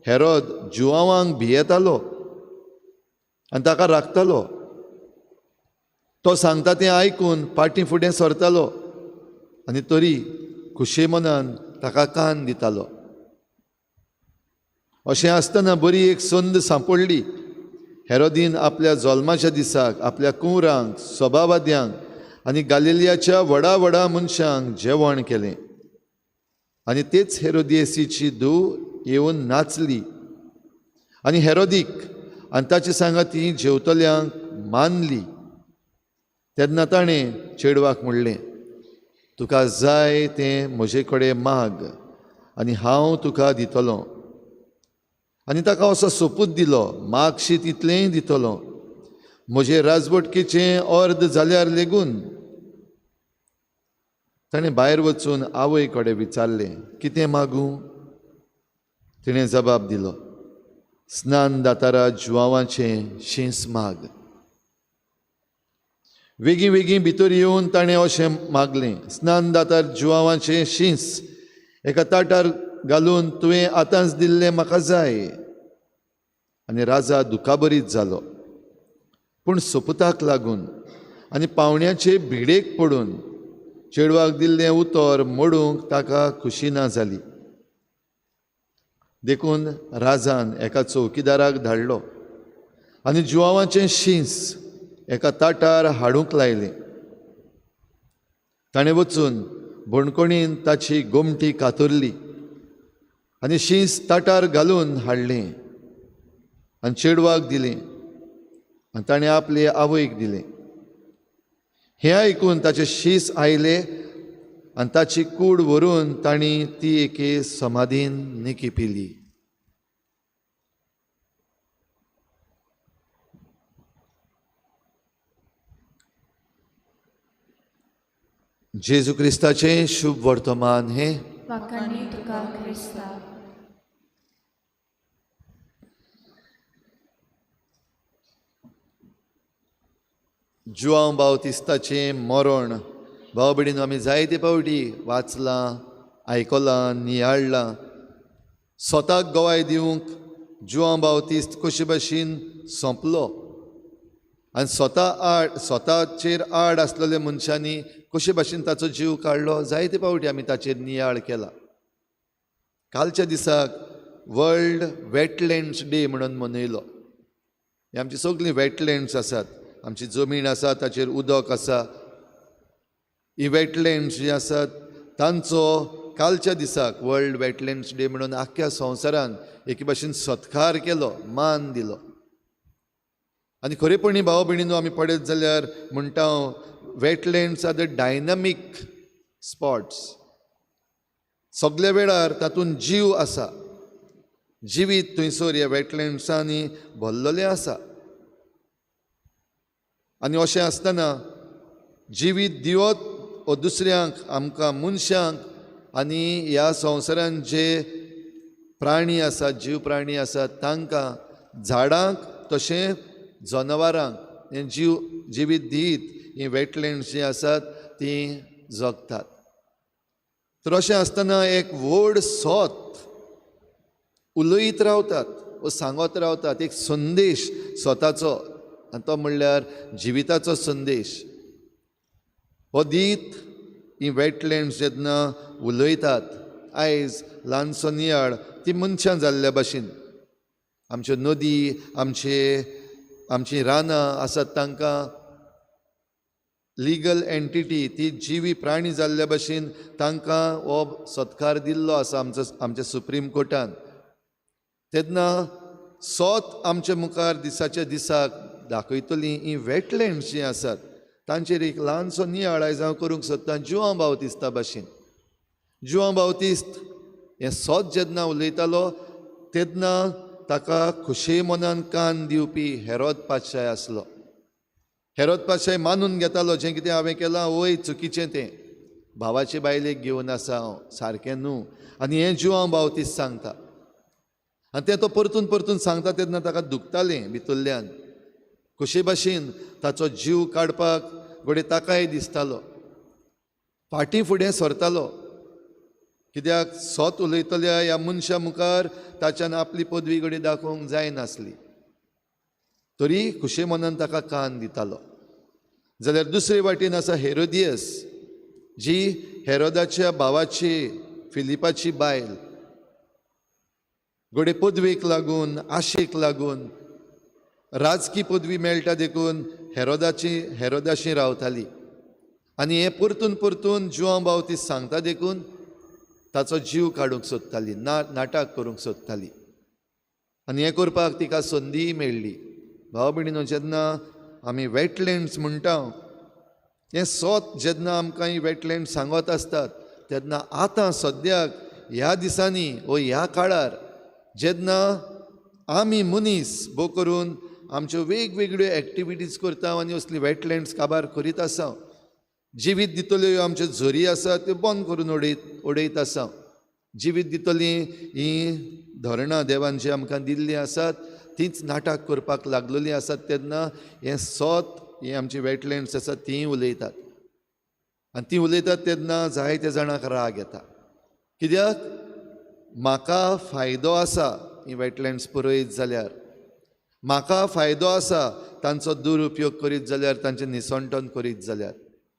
Speaker 1: हेरोद जुवांवांक भियेतालो आनी ताका राखतालो. तो सांगता तें आयकून फाटीं फुडें सरतालो आनी तरी खुशे मनान ताका कान दितालो. अशें आसतना बरी एक संद सांपडली. हेरोदीन आपल्या जल्माच्या दिसाक आपल्या कुंवरांक, सभावाद्यांक आनी गालिलियाच्या व्हडा व्हडा मनशांक जेवण केलें आनी तेच हेरोदियसीची धूव येवन नाचली आनी हेरोदीक आनी ताचे सांगाती जेवतल्यांक मानली. तेन्ना ताणें चेडवाक म्हणलें, तुका जाय तें म्हजे कडेन माग आनी हांव तुका दितलो. आनी ताका असो सोपूत दिलो, मागशी तितलेंय दितलो, म्हजे राजवटकेचें अर्द जाल्यार लेगून. ताणें भायर वचून आवय कडेन विचारलें, कितें मागूं? तिणें जबाब दिलो, स्नान दातारा जुवांवाचें शींस माग. वेगीं वेगीं भितर येवन ताणें अशें मागलें, स्नान दातार जुवांवाचें शींस एका ताटार घालून तुवें आतांच दिल्लें म्हाका जाय. आनी राजा दुखाबरीत जालो, पूण सोपुताक लागून आनी पावण्याचे भिडेक पडून चेडवाक दिल्लें उतर मोडूंक ताका खुशी ना जाली. देखून राजान एका चौकीदाराक धाडलो आनी जुवांवाचें शींस एका ताटार हाडूंक लायलें. ताणें वचून बणकोणीन ताची गोमटी कातरली आनी शींस ताटार घालून हाडलें आनी चेडवाक दिलें आनी ताणें आपले आवयक दिलें. हें आयकून ताचे शीस आयले आनी ताची कूड व्हरून तांणी ती एके समाधीन निकी पिली. जेजू क्रिस्ताचें शुभ वर्तमान हें.
Speaker 10: वाखाणी तुका क्रिस्ता.
Speaker 1: जुआंव बावतिस्ताचें मरण भाव भयणीन आमी जायते फावटी वाचलां, आयकलां, नियाळ्ळां. स्वताक गवाय दिवंक जुआंव बावतिस्त कशे भाशेन सोंपलो आनी स्वताचेर आड आसलेल्या मनशांनी कशे भाशेन ताचो जीव काडलो, जायते फावटी आमी ताचेर नियाळ केला. कालच्या दिसाक वर्ल्ड वेटलँड्स डे म्हणून मनयलो. ही आमची सगळीं वेटलँड्स आसात, आमची जमीन आसा ताचेर उदक आसा, ही वेटलँड्स जी आसात तांचो कालच्या दिसाक वर्ल्ड वेटलँड्स डे म्हणून आख्ख्या संवसारान एके भाशेन सत्कार केलो, मान दिलो. आनी खरेपणी भाव भयणीनो आमी पळयत जाल्यार म्हणटा हांव, wetlands are the dynamic spots. सगल्या वेळार तातूंत जीव आसा, जिवीत थंयसर ह्या वेटलँड्सांनी भरलेलें आसा. आनी अशें आसतना जिवीत दिवत ओ दुसऱ्यांक, आमकां मनशांक आनी ह्या संवसारांत जे प्राणी आसात, जीव प्राणी आसात तांकां, झाडांक तशें जनावरांक हें जीव जिवीत दीत हीं वेटलँड्स जीं आसात तीं जगतात. तर अशें आसतना एक व्हड सोत उलयत रावतात वो सांगत रावतात, एक संदेश स्वताचो, आनी तो म्हणल्यार जिविताचो संदेश हो दीत ही वेटलँड्स जेन्ना उलयतात. आयज ल्हानसो नियाळ ती मनशां जाल्ल्या भाशेन आमच्यो नदी, आमचीं रानां आसात तांकां लिगल एंटिटी, ती जिवी प्राणी जाल्ल्या भाशेन तांकां हो सत्कार दिल्लो आसा आमचो आमच्या सुप्रीम कोर्टान. तेन्ना सोत आमच्या मुखार दिसाच्या दिसाक दाखयतलीं हीं वेटलँड्स जीं आसात तांचेर एक ल्हानसो नियाळ आयज हांव करूंक सोदतां जुआंव बावतिस्ता भाशेन. जुआंव बावतिस्त हें सोत जेन्ना उलयतालो तेन्ना ताका खुशे मनान कान दिवपी हेरोद पातशाय आसलो. हेरोद पातशाय मानून घेतालो जें कितें हांवें केलां वय चुकीचें तें, भावाचे बायलेक घेवन आसा हांव, सारकें न्हू. आनी हें जुआंव बावतिस्त सांगता. आनी तें तो परतून परतून सांगता तेन्ना ताका दुखतालें भितरल्यान. कशे भाशेन ताचो जीव काडपाक घडये ताकाय दिसतालो, फाटीं फुडें सरतालो. कित्याक सत उलयतल्या ह्या मनशा मुखार ताच्यान आपली पदवी घडये दाखोवंक जायनासली, तरी खुशे मनान ताका कान दितालो. जाल्यार दुसरे वाटेन आसा हेरोदियस, जी हेरोदाच्या भावाची फिलिपाची बायल. घडये पदवेक लागून, आशेक लागून, राजकी पदवी मेळटा देखून हेरोदाशी रावताली. आनी हें परतून परतून जुआंव बावतीस सांगता देखून ताचो जीव काडूंक सोदताली, नाटक करूंक सोदताली. आनी हें करपाक तिका संदीय मेळ्ळी. भाव भयणीनो, जेन्ना आमी वेटलँड्स म्हणटा, हें सोत जेन्ना आमकां ही वेटलँड सांगत आसतात तेन्ना आतां सद्याक ह्या दिसांनी वो ह्या काळार जेन्ना आमी मनीस भोव करून आमच्यो वेगवेगळ्यो एक्टिविटीज करता आनी असली वेटलँड्स काबार करीत आसा, जिवीत दितल्यो ह्यो आमच्यो झरी आसा त्यो बंद करून उडयत आसा. जिवीत दितलीं हीं धरणां देवान जी आमकां दिल्लीं आसात तींच नाटक करपाक लागलेलीं आसात. तेन्ना हें सोत हीं आमची वेटलँड्स आसात तीं उलयतात. आनी तीं उलयतात तेन्ना जायते जाणांक राग येता, कित्याक म्हाका फायदो आसा हीं वेटलँड्स पुरयत जाल्यार, म्हाका फायदो आसा तांचो दुरुपयोग करीत जाल्यार, तांचें निसणटन करीत जाल्यार.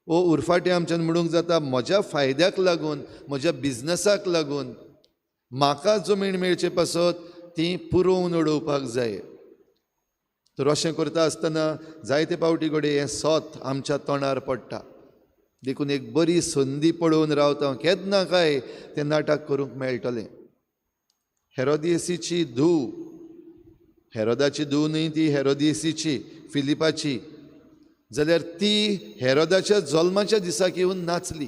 Speaker 1: ओ उरफाटें आमच्यान म्हणूंक जाता म्हज्या फायद्याक लागून, म्हज्या बिजनसाक लागून म्हाका जमीन मेळचे पासत ती पुरोवन उडोवपाक जाय. तर अशें करता आसतना जायते फावटी घडये हें सोत आमच्या तोंडार पडटा. देखून एक बरी संदी पळोवन रावता, केन्ना काय तें नाटक करूंक मेळटलें. हेरोदियसीची धूव, हेरोदाची धूव न्हय ती, हेरोदियसीची फिलिपाची, जाल्यार ती हेरोदाच्या जल्माच्या दिसाक येवन नाचली.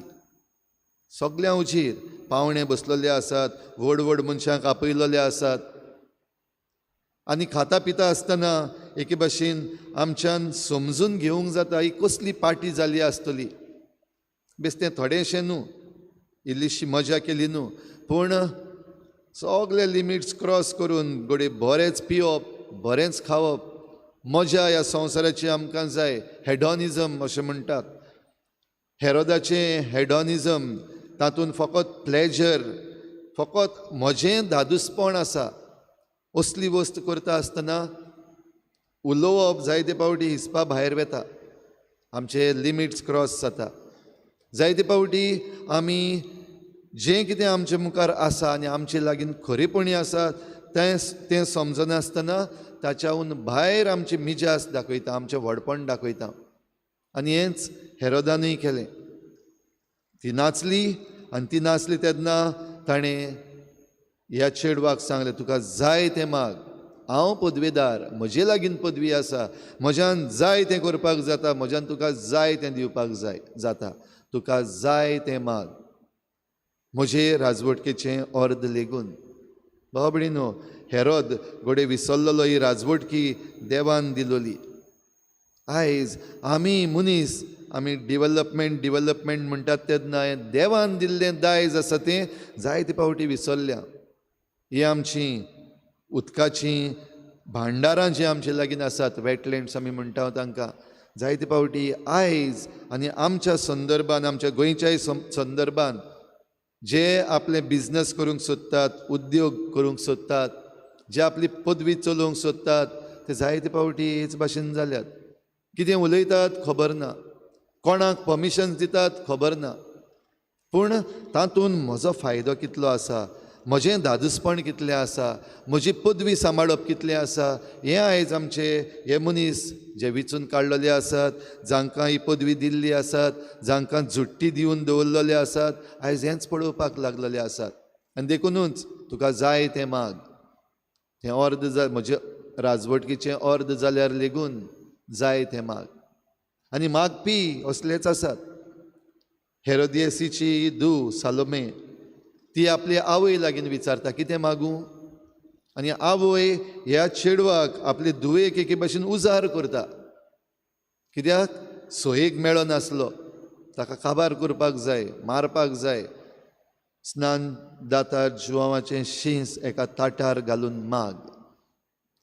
Speaker 1: सगळ्यां उजीर पावणे बसलेले आसात, व्हड व्हड मनशांक आपयलेले आसात. आनी खाता पिता आसतना एके भाशेन आमच्यान समजून घेवंक जाता ही कसली पार्टी जाली आसतली. बेस्तें थोडेंशें न्हू, इल्लीशी मजा केली न्हू, पूण सगळे लिमिट्स क्रॉस करून घडये बरेंच पिवप, बरेंच खावप, मजा ह्या संवसाराची आमकां जाय. हेडॉनिजम अशें म्हणटात. हेरोदाचें हेडॉनिजम, तातूंत फकत प्लेजर, फकत म्हजें धादोसपण आसा असली वस्त करता आसतना उलोवप जायते फावटी हिसपा भायर वता, आमचे लिमिट्स क्रॉस जाता. जायते फावटी आमी जें कितें आमचे मुखार आसा आनी आमचे लागीं खरेपणी आसा तें समजनासतना ताच्याहून भायर आमची मिजास दाखयता, आमचें व्हडपण दाखयता. आनी हेंच हेरोदानूय केलें. ती नाचली आनी ती नाचली तेन्ना ताणें ह्या चेडवाक सांगलें, तुका जाय तें माग, हांव पदवेदार, म्हजे लागीं पदवी आसा, म्हज्यान जाय तें करपाक जाता, म्हज्यान तुका जाय तें दिवपाक जाय जाता, तुका जाय तें माग, म्हजे राजवटकेचें अर्द लेगून. भाव भयणीनो, हेरोद घडये विसरलेलो ही राजवटकी देवान दिलोली. आयज आमी मनीस आमी डिवलपमेंट डिवलपमेंट म्हणटात तेन्ना देवान दिल्लें दायज आसा तें जायते फावटी विसरल्या. ही आमची उदकाचीं भांडारां जीं आमचे लागीं आसात, वेटलँड्स आमी म्हणटा तांकां, जायते फावटी आयज आनी आमच्या संदर्भान, आमच्या गोंयच्याय संदर्भान जे आपले बिजनस करूंक सोदतात, उद्योग करूंक सोदतात, जे आपली पदवी चलोवंक सोदतात, ते जायते फावटी हेच भाशेन जाल्यात. कितें उलयतात खबर ना, कोणाक परमिशन्स दितात खबर ना, पूण तातूंत म्हजो फायदो कितलो आसा, म्हजें धादोसपण कितलें आसा, म्हजी पदवी सांबाळप कितलें आसा, हें आयज आमचे हे मनीस जे विचून काडलेले आसात, जांकां ही पदवी दिल्ली आसात, जांकां झुट्टी दिवन दवरलेले आसात, आयज हेंच पळोवपाक लागलेले आसात. आनी देखुनूच तुका जाय तें माग, तें अर्द जा म्हजें राजवटकीचें अर्द जाल्यार लेगून जाय तें माग. आनी मागपी असलेच आसात. हेरोदियसीची धूव सालोमे ती आपली आवय लागीं विचारता, कितें मागूं? आनी आवय ह्या चेडवाक आपले धुवेक एके भाशेन उजार करता, कित्याक सोयेक मेळनासलो, ताका काबार करपाक जाय, मारपाक जाय. स्नान दातार जुवांवाचें शींस एका ताटार घालून माग,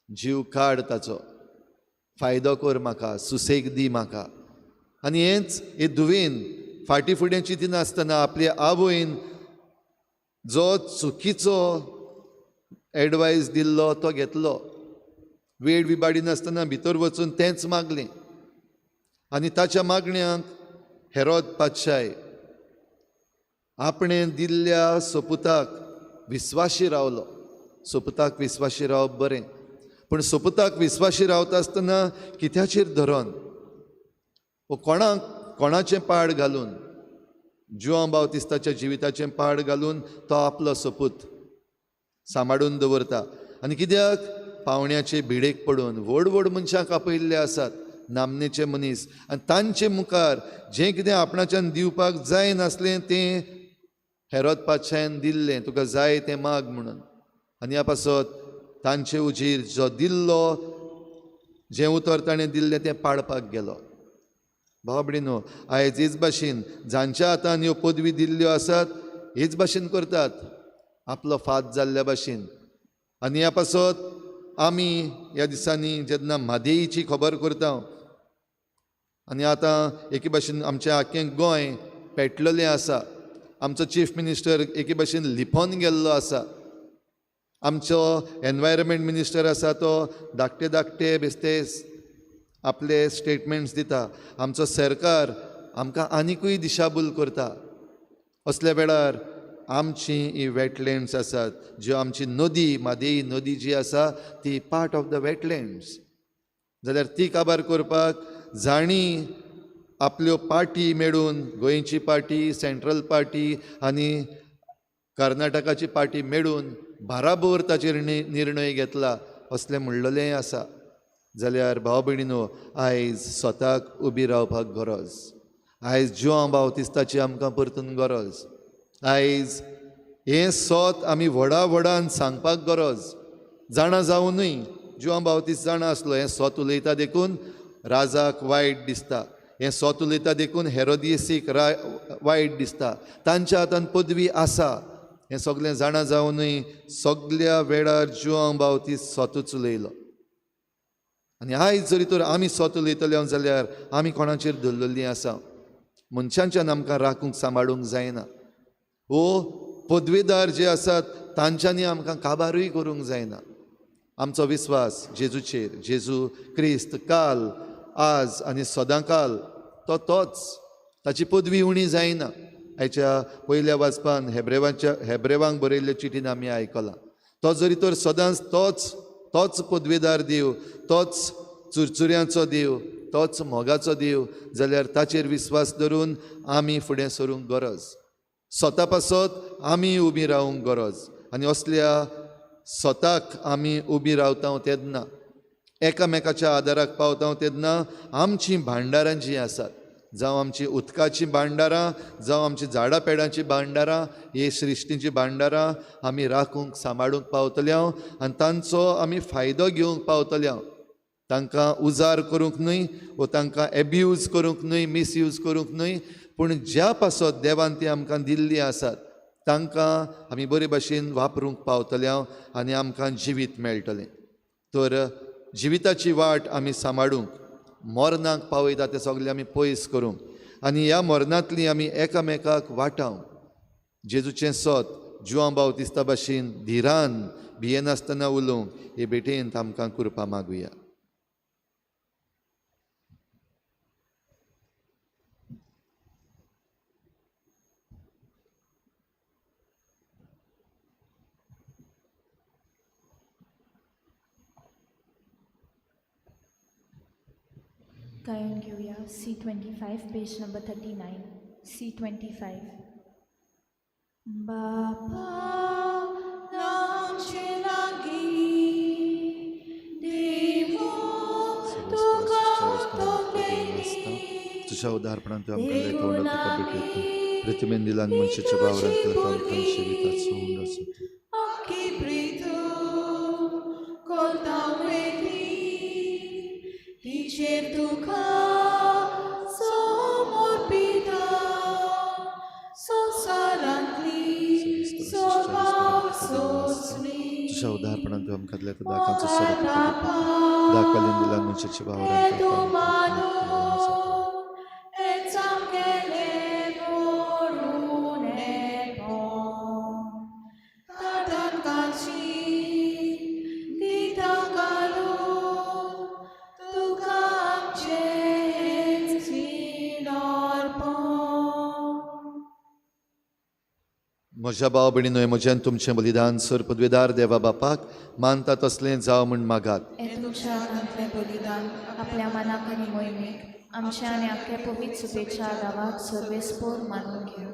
Speaker 1: जीव काड ताचो, फायदो कर म्हाका, सुसेग दी म्हाका. आनी हेंच हे धुवेन फाटीं फुडें चिंतिनासतना आपले आवयन जो चुकीचो एडवायस दिल्लो तो घेतलो. वेळ विबाडी नासतना भितर वचून तेंच मागलें आनी ताच्या मागण्यांक हेरोद पातशाय आपणें दिल्ल्या सोपुताक विस्वाशी रावलो. सोपुताक विस्वाशी रावप बरें, पूण सोपुताक विस्वाशी रावता आसतना कित्याचेर धरोन वो कोणाक कोणाचें पाड घालून, जुआंव बावतिस्ताच्या जिविताचें पाड घालून तो आपलो सोपूत सांबाळून दवरता. आनी कित्याक पावण्याचे भिडेक पडून व्हड व्हड मनशांक आपयल्ले आसात, नामनेचे मनीस, आनी तांचे मुखार जें कितें आपणाच्यान दिवपाक जाय नासलें तें हेरोद पातशायन दिल्लें, तुका जाय तें माग म्हणून. आनी ह्या पासत तांचे उजीर जो दिल्लो जें उतर ताणें दिल्लें तें पाळपाक गेलो. भाव भयणीनो, आयज हेच भाशेन जांच्या हातान ह्यो पदवी दिल्ल्यो आसात हेच भाशेन करतात, आपलो फात जाल्ल्या भाशेन. आनी ह्या पासत आमी ह्या दिसांनी जेन्ना म्हादेईची खबर करता आनी आतां एके भाशेन आमचें आख्खें गोंय पेटलेलें आसा, आमचो चीफ मिनिस्टर एके भाशेन लिपोन गेल्लो आसा, आमचो एनवायरमेंट मिनिस्टर आसा तो धाकटे धाकटे बेस्ते आपले स्टेटमेंट्स दिता, आमचो सरकार आमकां आनिकूय दिशाभूल करता. असल्या वेळार आमची ही वेटलँड्स आसात, ज्यो आमची नदी म्हादेई नदी जी आसा ती पार्ट ऑफ the wetlands, जाल्यार ती काबार करपाक जांणी आपल्यो पार्टी मेळून, गोंयची पार्टी, सेंट्रल पार्टी आनी कर्नाटकाची पार्टी मेळून बाराबोर ताचेर निर्णय घेतला असलें म्हणलेलेंय आसा. जाल्यार भाव भयणीनो, आयज स्वताक उबी रावपाक गरज, आयज जुआंव बावतिस्ताची आमकां परतून गरज, आयज हें सोत आमी व्हडा व्हडान सांगपाक गरज. जाणा जावनूय जुआंव बावतीस जाणा आसलो हें सोत उलयता देखून राजाक वायट दिसता, हें सोत उलयता देखून हेरोदियसीक वायट दिसता, तांच्या हातान पदवी आसा हें सगळें जाणा जावनूय सगल्या वेळार जुआंव बावतीस सोतूच उलयलो. आनी आयज जरी तर आमी सोत उलयतले जाल्यार आमी कोणाचेर धरलेलीं आसा, मनशांच्यान आमकां राखूंक सांबाळूंक जायना, वो पदवेदार जे आसात तांच्यांनी आमकां काबारूय करूंक जायना. आमचो विस्वास जेजूचेर, जेजू क्रिस्त काल आज आनी सदांकाल तो तोच, ताची पदवी उणी जायना. आयच्या पयल्या वाचपान हेब्रेवांक बरयल्ले चिटीन आमी आयकलां, तो जरी तर सदांच तोच तोच पदवेदार देव, तोच चुरचुऱ्यांचो देव, तोच मोगाचो देव, जाल्यार ताचेर विस्वास धरून आमी फुडें सरूंक गरज, स्वता पासत आमी उबी रावंक गरज. आनी असल्या स्वताक आमी उबी रावता तेन्ना, एकामेकाच्या आदाराक पावता तेन्ना आमचीं भांडारां जीं आसात, जावं आमची उदकाचीं भांडारां, जावं आमची झाडां पेडांचीं भांडारां, ही सृश्टीचीं भांडारां आमी राखूंक सांबाळूंक पावतले आनी तांचो आमी फायदो घेवंक पावतले. तांकां उजार करूंक न्हय वो तांकां एब्यूज करूंक न्हय, मिसयूज करूंक न्हय, पूण ज्या पासत देवान ती आमकां दिल्ली आसात तांकां आमी बरे भाशेन वापरूंक पावतले आनी आमकां जिवीत मेळटलें. तर जिविताची वाट आमी सांबाळूंक, मरणाक पावयता तें सगळें आमी पयस करूंक आनी ह्या मरणांतली आमी एकामेकाक वाटावंक जेजूचें सत जुआंव बावतिस्ता भाशेन धिरान भियेनासतना उलोवंक हे भेटेंत आमकां कृपा मागुया.
Speaker 10: गायन घेऊया C25 page number 39 C25. बापा नामचे लागी देवो तुका तोंडेली,
Speaker 1: तुझ्या उदारपणान तूं आमकां तोंड तुका भेटयता, प्रतिमेन दिलान मनशाच्या वावरांतल्या आमकां शिविताचो उंड आसा.
Speaker 9: तिचेर तुका समर्पिता संवसारांतली
Speaker 1: तूं आमकां दिल्या त्या दाकांचो सोरो दाखवल्यान दिला मनशाच्या वावरान म्हज्या भाव भयणीनो, म्हज्यान तुमचें बलिदान सर पदवेदार देवा बापाक मानता तसलें जावं म्हूण मागात.
Speaker 10: तुमच्या हातांतलें बलिदान आपल्या मनाक आनी मोहिमेक आमच्या आनी आख्या पवित्र सुपेच्या दावाक सर्वेस्पोर मानून घेवं.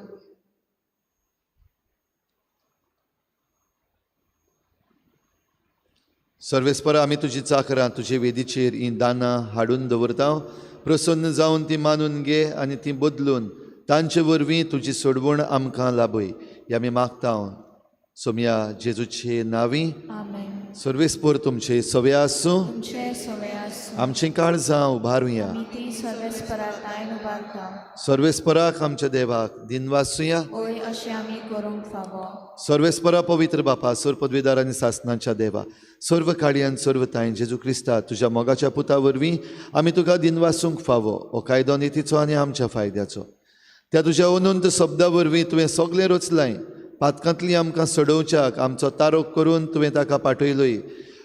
Speaker 1: सर्वेस्परा, आमी तुजी चाकरां तुजे वेदीचेर हीं दानां हाडून दवरता. प्रसन्न जावन ती मानून घे आनी ती बदलून तांचे वरवीं तुजी सोडवण आमकां लाभय हे आमी मागता. सोमया जेजूचे नांवी. सर्वेस्पोर तुमचे सवे आसूं. आमचें काळजां उबारुया. सर्वेस्पराक आमच्या देवाक दिनवासुया. सर्वेस्परा पवित्र बापा, सर्व पदवीदार आनी सासनाच्या देवा, सर्व काळयान सर्व ताईन जेजू क्रिस्ता तुज्या मोगाच्या पुता वरवीं आमी तुका दिनवासूंक फावो. हो कायदो नितीचो आनी आमच्या फायद्याचो. त्या तुज्या अनंत शब्दा वरवीं तुवें सगळें रचलाय. पातकांतली आमकां सोडोवच्याक आमचो तारोक करून तुवें ताका पाठयलोय.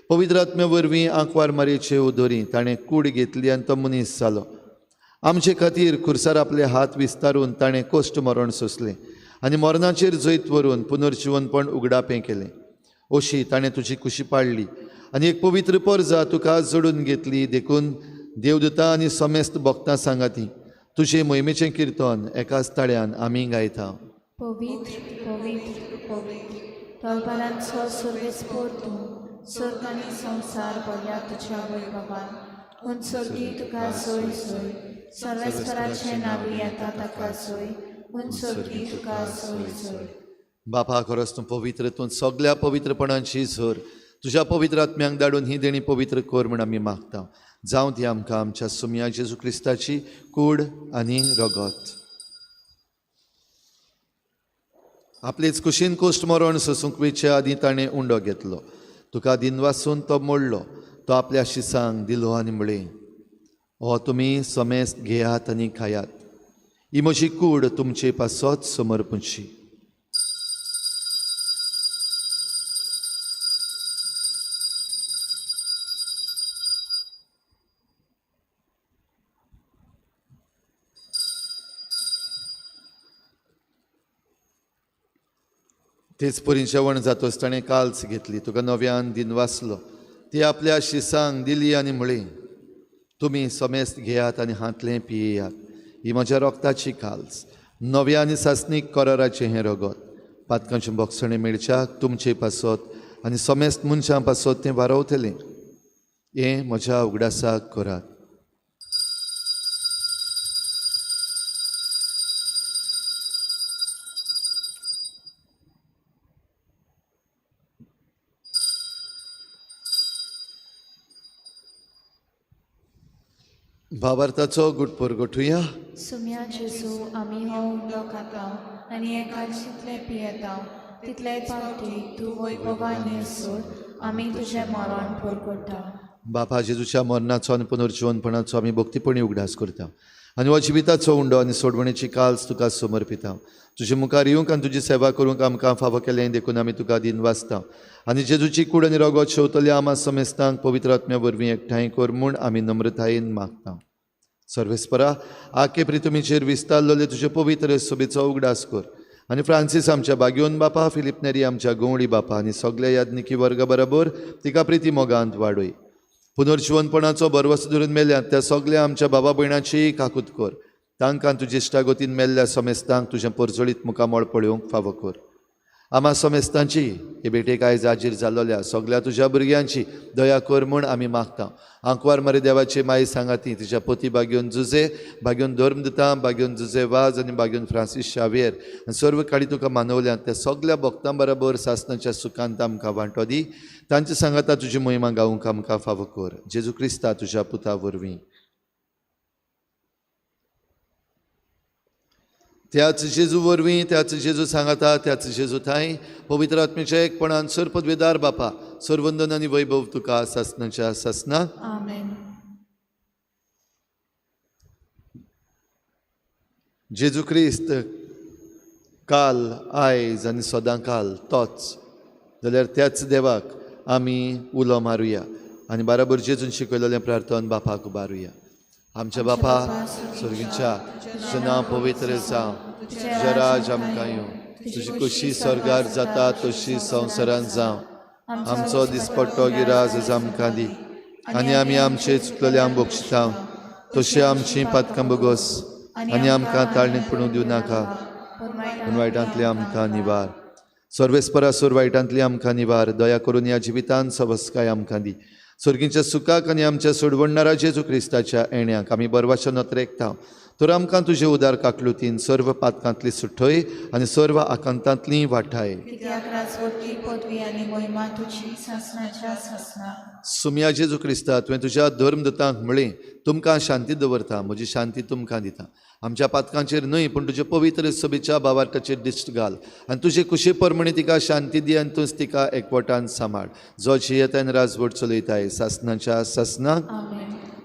Speaker 1: पवित्र आत्म्या वरवीं आंकवार मारयेचे उदोरी ताणें कूड घेतली आनी तो मनीस जालो. आमचे खातीर खुर्सार आपले हात विस्तारून ताणें कश्ट मरण सोंसलें आनी मरणाचेर जैत व्हरून पुनर्जिवनपण उगडापें केलें. अशी ताणें तुजी कुशी पाडली आनी एक पवित्र परजा तुका जोडून घेतली. देखून देवदूता आनी समेस्त भक्तां सांगाती तुजे मोहिमेचें किर्तन एकाच ताळ्यान आमी गायता.
Speaker 10: पवित्र पवित्र पवित्र तळपारांचो सर्वेस्पोर तूं, स्वर्ग आनी संवसार भरल्या तुज्या वैभवान. उंचोगी तुका सोय सोय, सर्वेस्पराचें नांव येता ताका सोय, उंचोगी तुका सोय सोय.
Speaker 1: बापा, खरोच तूं पवित्र, तूं सगळ्या पवित्रपणाची झर. तुज्या पवित्र आत्म्यांक धाडून ही देणी पवित्र कर म्हूण आमी मागता. जावं ती आमकां आमच्या सुमया जेजू क्रिस्ताची कूड आनी रगत. आपलेच कुशीन कोश्ट मरण सोसूंक वेचे आदीं ताणें उंडो घेतलो. तुका दिनवासून तो मोडलो. तो आपल्या शिसांक दिलो आनी म्हळें, हो तुमी समेस्त घेयात आनी खायात. ही म्हजी कूड तुमचे पासत समर्पणची. तेच परी जेवण जातोच ताणें काल्स घेतली. तुका नव्यान दिनवासलो. ती आपल्या शिसांक दिली आनी म्हळी, तुमी समेस्त घेयात आनी हांतलें पियेयात. ही म्हज्या रोगताची काल्स, नव्या आनी सासणीक कराराचें हें रगत. पातकांचें बोगसणें मेळच्याक तुमचे पासत आनी समेस्त मनशां पासत तें वारवतलें. हें म्हज्या उगडासाक करात. भावार्थाचो गुटपोर गोठुया.
Speaker 10: सुम्या जेजू, आमी हो उंडो खाता आनी एका जितले पियेता तितले पावटी तूं वैभवान येसर आमी तुजें मरण परगटा.
Speaker 1: बापा, जेजूच्या मरणाचो आनी पुनर्जिवनपणाचो आमी भक्तीपणी उगडास करता आनी हो जिविताचो उंडो आनी सोडवणेची काल्स तुका समर्पिता. तुजे मुखार येवंक आनी तुजी सेवा करूंक आमकां फावो केलें देखून आमी तुका दिनवासता. आनी जेजूची कूड आनी रगत शेवतल्या आमा समेस्तांक पवित्र आत्म्या वरवीं एकठांय कर म्हूण आमी नम्रतायेन मागता. सर्वेस्परा, आखे प्रितुमीचेर विस्तारलेले तुजे पवित्र सोबेचो उगडास कर आनी फ्रांसीस आमच्या बागयोन बापा, फिलीप नेरी आमच्या गवळी बापा आनी सगल्या याज्ञिकी वर्गा बरोबर तिका प्रिती मोगांत वाडय. पुनर्जिवनपणाचो भरवसो धरून मेल्यात त्या सगल्या आमच्या बाबा भयणाची काकूत कर. तांकां तुजे इश्टागतीन मेल्ल्या समेस्तांक तुजें परजळीत मुखामळ पळोवंक फावो कर. आमा समेस्तांची हे भेटेक आयज हाजीर जाल्लोल्या सगल्या तुज्या भुरग्यांची दया कर म्हूण आमी मागता. आंकवार मारी देवाची माई सांगाती तिच्या पती बागयोन जुजे, बागयोन धर्मदूता, बागयोन जुजे वाज आनी बागयोन फ्रांसीस शावियर आनी सर्व काळी तुका मानवल्यात त्या सगल्या भक्तां बरोबर सासणाच्या सुखांत आमकां वांटो दी. तांचे सांगाता तुजी मोहिमा गावंक आमकां फावो कर. जेजू क्रिस्ता तुज्या पुता वरवीं. त्याच जेजू वरवीं, त्याच जेजू सांगाता, त्याच जेजू थांय पवित्र आत्म्याच्या एकपणान सर पदवेदार बापा, सरवंदन आनी वैभव तुका सासनाच्या सासना.
Speaker 10: आमेन.
Speaker 1: जेजू क्रिस्त काल, आयज आनी सदां काल तोच जाल्यार त्याच देवाक आमी उलो मारुया आनी बाराबर जेजून शिकयलेलें प्रार्थन बापाक उबारुया. आमच्या बापा स्वर्गीच्या, तुजें नांव पवित्र जावं, तुजें राज आमकां येवं, तुजी कशी स्वर्गार जाता तशी संवसारांत जावं. आमचो दिसपट्टो गिराज आज आमकां दी आनी आमी आमचे चुकलेल्यांक बक्षिता तशी आमची पातकां बगोस आनी आमकां ताळणीत पडूंक दिवं नाका, पूण वायटांतली आमकां निवार. सर्वेस्परा सोर वायटांतली आमकां निवार. दया करून ह्या जिवितान सवस्काय आमकां दी. स्वर्गीच्या सुखाक आनी आमच्या सोडवणणारा जेजू क्रिस्ताच्या येण्याक आमी बरवाच्या नत्रेकता. तर आमकां तुजे उदार काकलुतीन सर्व पातकांतली सुठय आनी सर्व आकांतांतली वाठाय.
Speaker 10: कित्याक राजवटी, पदवी आनी मोहिमा तुजी सासनाच्या सासना.
Speaker 1: सुम्या जेजू क्रिस्ता, तुवें तुज्या धर्मदूतांक म्हळें, तुमकां शांती दवरता, म्हजी शांती तुमकां दिता. आमच्या पातकांचेर न्हय पूण तुजे पवित्र सभेच्या बावार्थाचेर दिश्ट घाल आनी तुजे कुशे परमणी तिका शांती दी आनी तूंच तिका एकवटान सांबाळ, जो जियेता आनी राजवट चलयताय सासनाच्या सासनाक.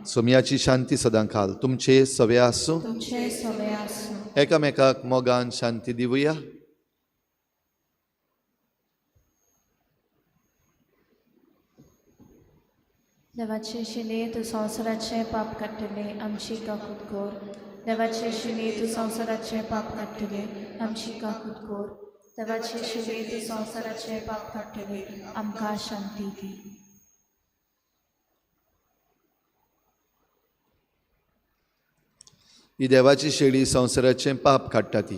Speaker 1: सोमयाची शांती सदां खाल तुमचे सवे आसूं.
Speaker 10: तुमचे सवे आसूं.
Speaker 1: एकामेकाक मोगान शांती दिवया.
Speaker 10: देवाचे शिले तूं संवसाराचें पाप काडटले, आमची काकूत कर. देवाचे शिले तूं संवसाराचें पाप काडटले, आमची काकूत कर. देवाचे शिले तूं संवसाराचें पाप काडटले, आमकां शांती दी.
Speaker 1: ही देवाची शेळी संवसाराचें पाप काडटा. ती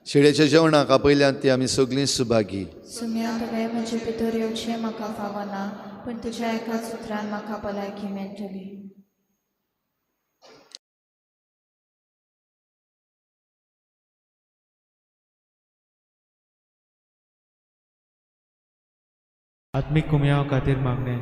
Speaker 1: शेळयेच्या जेवणाक आपयल्यान ती आमी सगळीं सुभागी.
Speaker 10: सुम्या तुवें म्हजे भितर येवचें म्हाका फावना, पूण तुज्या एका सुत्रान म्हाका भलायकी मेळटली.
Speaker 2: आत्मीक कुमयाव खातीर मागणें.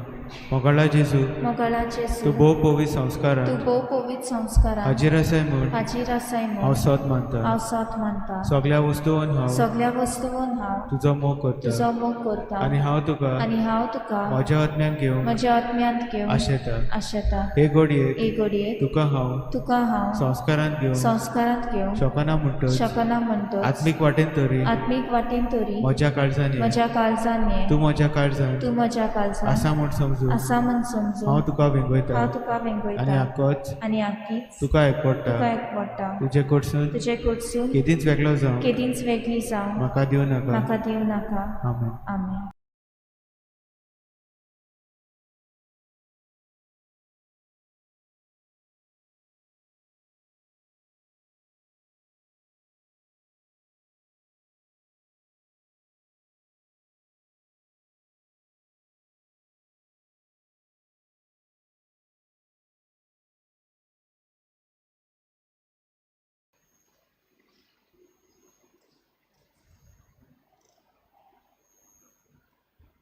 Speaker 2: मोगाळा जेजू,
Speaker 10: मोगाळा जेजू,
Speaker 2: तूं भोव पवित्र संस्कारान,
Speaker 10: तूं भोव पवित्र संस्कारान
Speaker 2: हाजीर आसाय म्हूण,
Speaker 10: हाजीर आसाय म्हूण
Speaker 2: हांव सोद मानता,
Speaker 10: हांव सोद मानता.
Speaker 2: सगळ्या वस्तून हांव,
Speaker 10: सगळ्या वस्तून हांव
Speaker 2: तुजो मोग करता,
Speaker 10: तुजो मोग करता
Speaker 2: आनी हांव तुका,
Speaker 10: आनी हांव तुका
Speaker 2: म्हज्या आत्म्यांत घेवन,
Speaker 10: म्हज्या आत्म्यांत घेवन
Speaker 2: आशेता,
Speaker 10: आशेता.
Speaker 2: हे घडयेक,
Speaker 10: हे घडयेक
Speaker 2: तुका हांव,
Speaker 10: तुका हांव
Speaker 2: संस्कारांत घेवन,
Speaker 10: संस्कारांत घेवन
Speaker 2: शकना म्हणटच,
Speaker 10: शकना म्हणटच
Speaker 2: आत्मीक वाटेन तरी,
Speaker 10: आत्मीक वाटेन तरी
Speaker 2: म्हज्या काळजान,
Speaker 10: म्हज्या काळजान ये,
Speaker 2: तूं म्हज्या काळजान,
Speaker 10: तूं म्हज्या काळजान
Speaker 2: आसा म्हूण समजून,
Speaker 10: आसा म्हूण समजून
Speaker 2: हांव तुका वेंगयता,
Speaker 10: हांव तुका वेंगयता
Speaker 2: आनी आकोच,
Speaker 10: आनी आकीच
Speaker 2: तुका एकवडटा,
Speaker 10: तुका एकवडटा.
Speaker 2: तुजे कडसून,
Speaker 10: तुजे कडसून
Speaker 2: केदींच वेगळो जावं,
Speaker 10: केदींच वेगळी जावं
Speaker 2: म्हाका दिवं नाका,
Speaker 10: म्हाका दिवं नाका.
Speaker 2: आमेन.
Speaker 10: आमेन.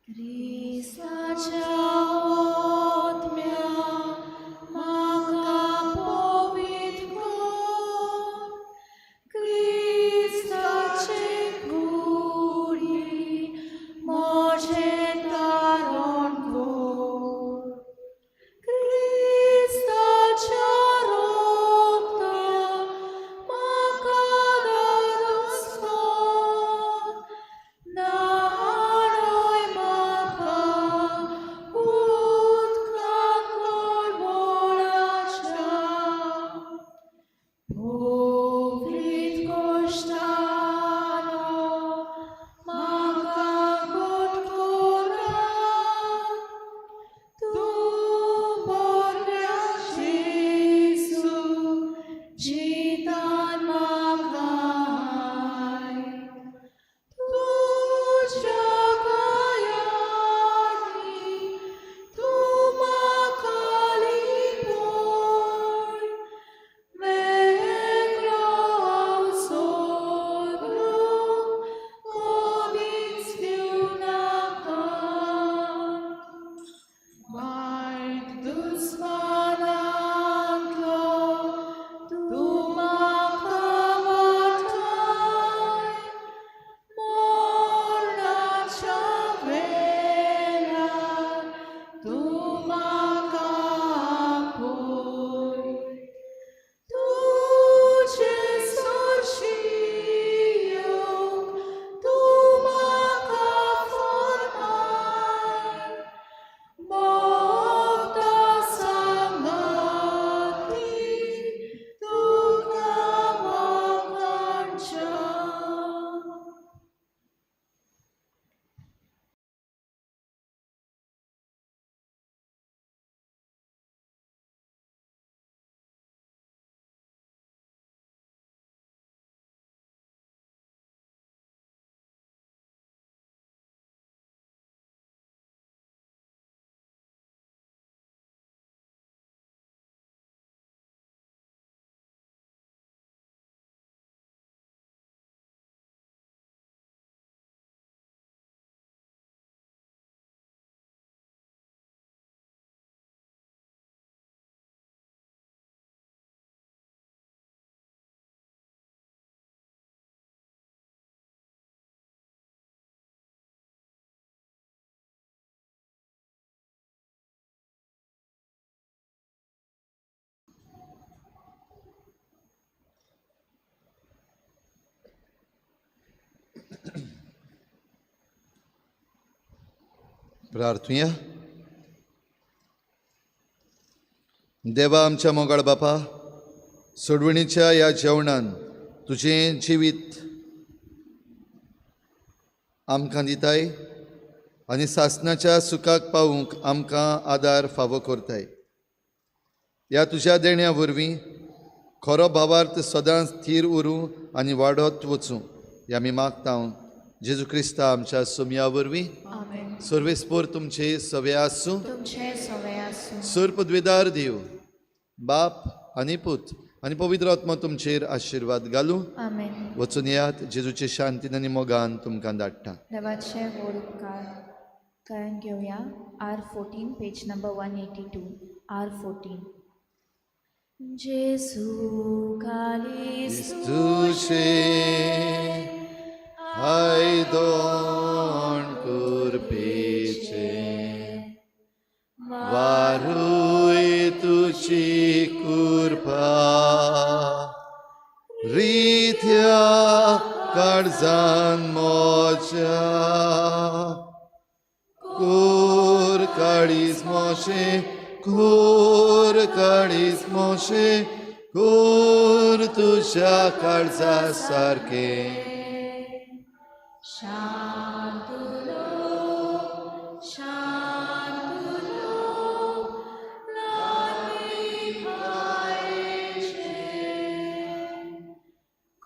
Speaker 10: क्रिस्ताच्या आत्म्या म्हाका पवित्र कर, क्रिस्ताचे कुडी म्हजें तारण कर, क्रिस्ताच्या रक्तान म्हाका धादोस कर, न्हाणय म्हाका
Speaker 1: प्रार्थुया. देवा आमच्या मोगाळ बापा, सोडवणीच्या ह्या जेवणान तुजें जिवीत आमकां दिताय आनी सासणाच्या सुखाक पावूंक आमकां आदार फावो करताय. ह्या तुज्या देण्या वरवीं खरो भावार्थ सदांच थीर उरूं आनी वाडत वचूं हे आमी मागता जेजू क्रिस्ता आमच्या सोमया वरवीं. सर्वेस्पोर तुमचे सवे आसूं. सर पदवेदार देव बाप आनी पूत आनी पवित्र आत्मा तुमचेर आशिर्वाद घालूं. वचून येयात, जेजूचे शांतीन आनी मोगान तुमकां धाडटा.
Speaker 10: देवाचे व्हड उपकार. करून घेवया R14 page number 182. R14. Jesu
Speaker 1: तुझे आयदोण कुरपेचे वारूय तुझी कृपा रित्या काळजान मोजा कोर काळीज मोशे कोर काळीज मोशे कोर तुझ्या काळजा सारखे.
Speaker 10: शांतुलो शांतुलो लातीखायचे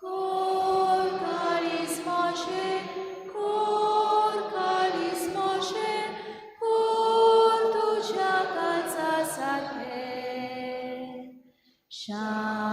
Speaker 10: कोर काळीज मोशे कोर काळीज मोशे कोर तुझ्या काळजा सारखे. शांतुलो.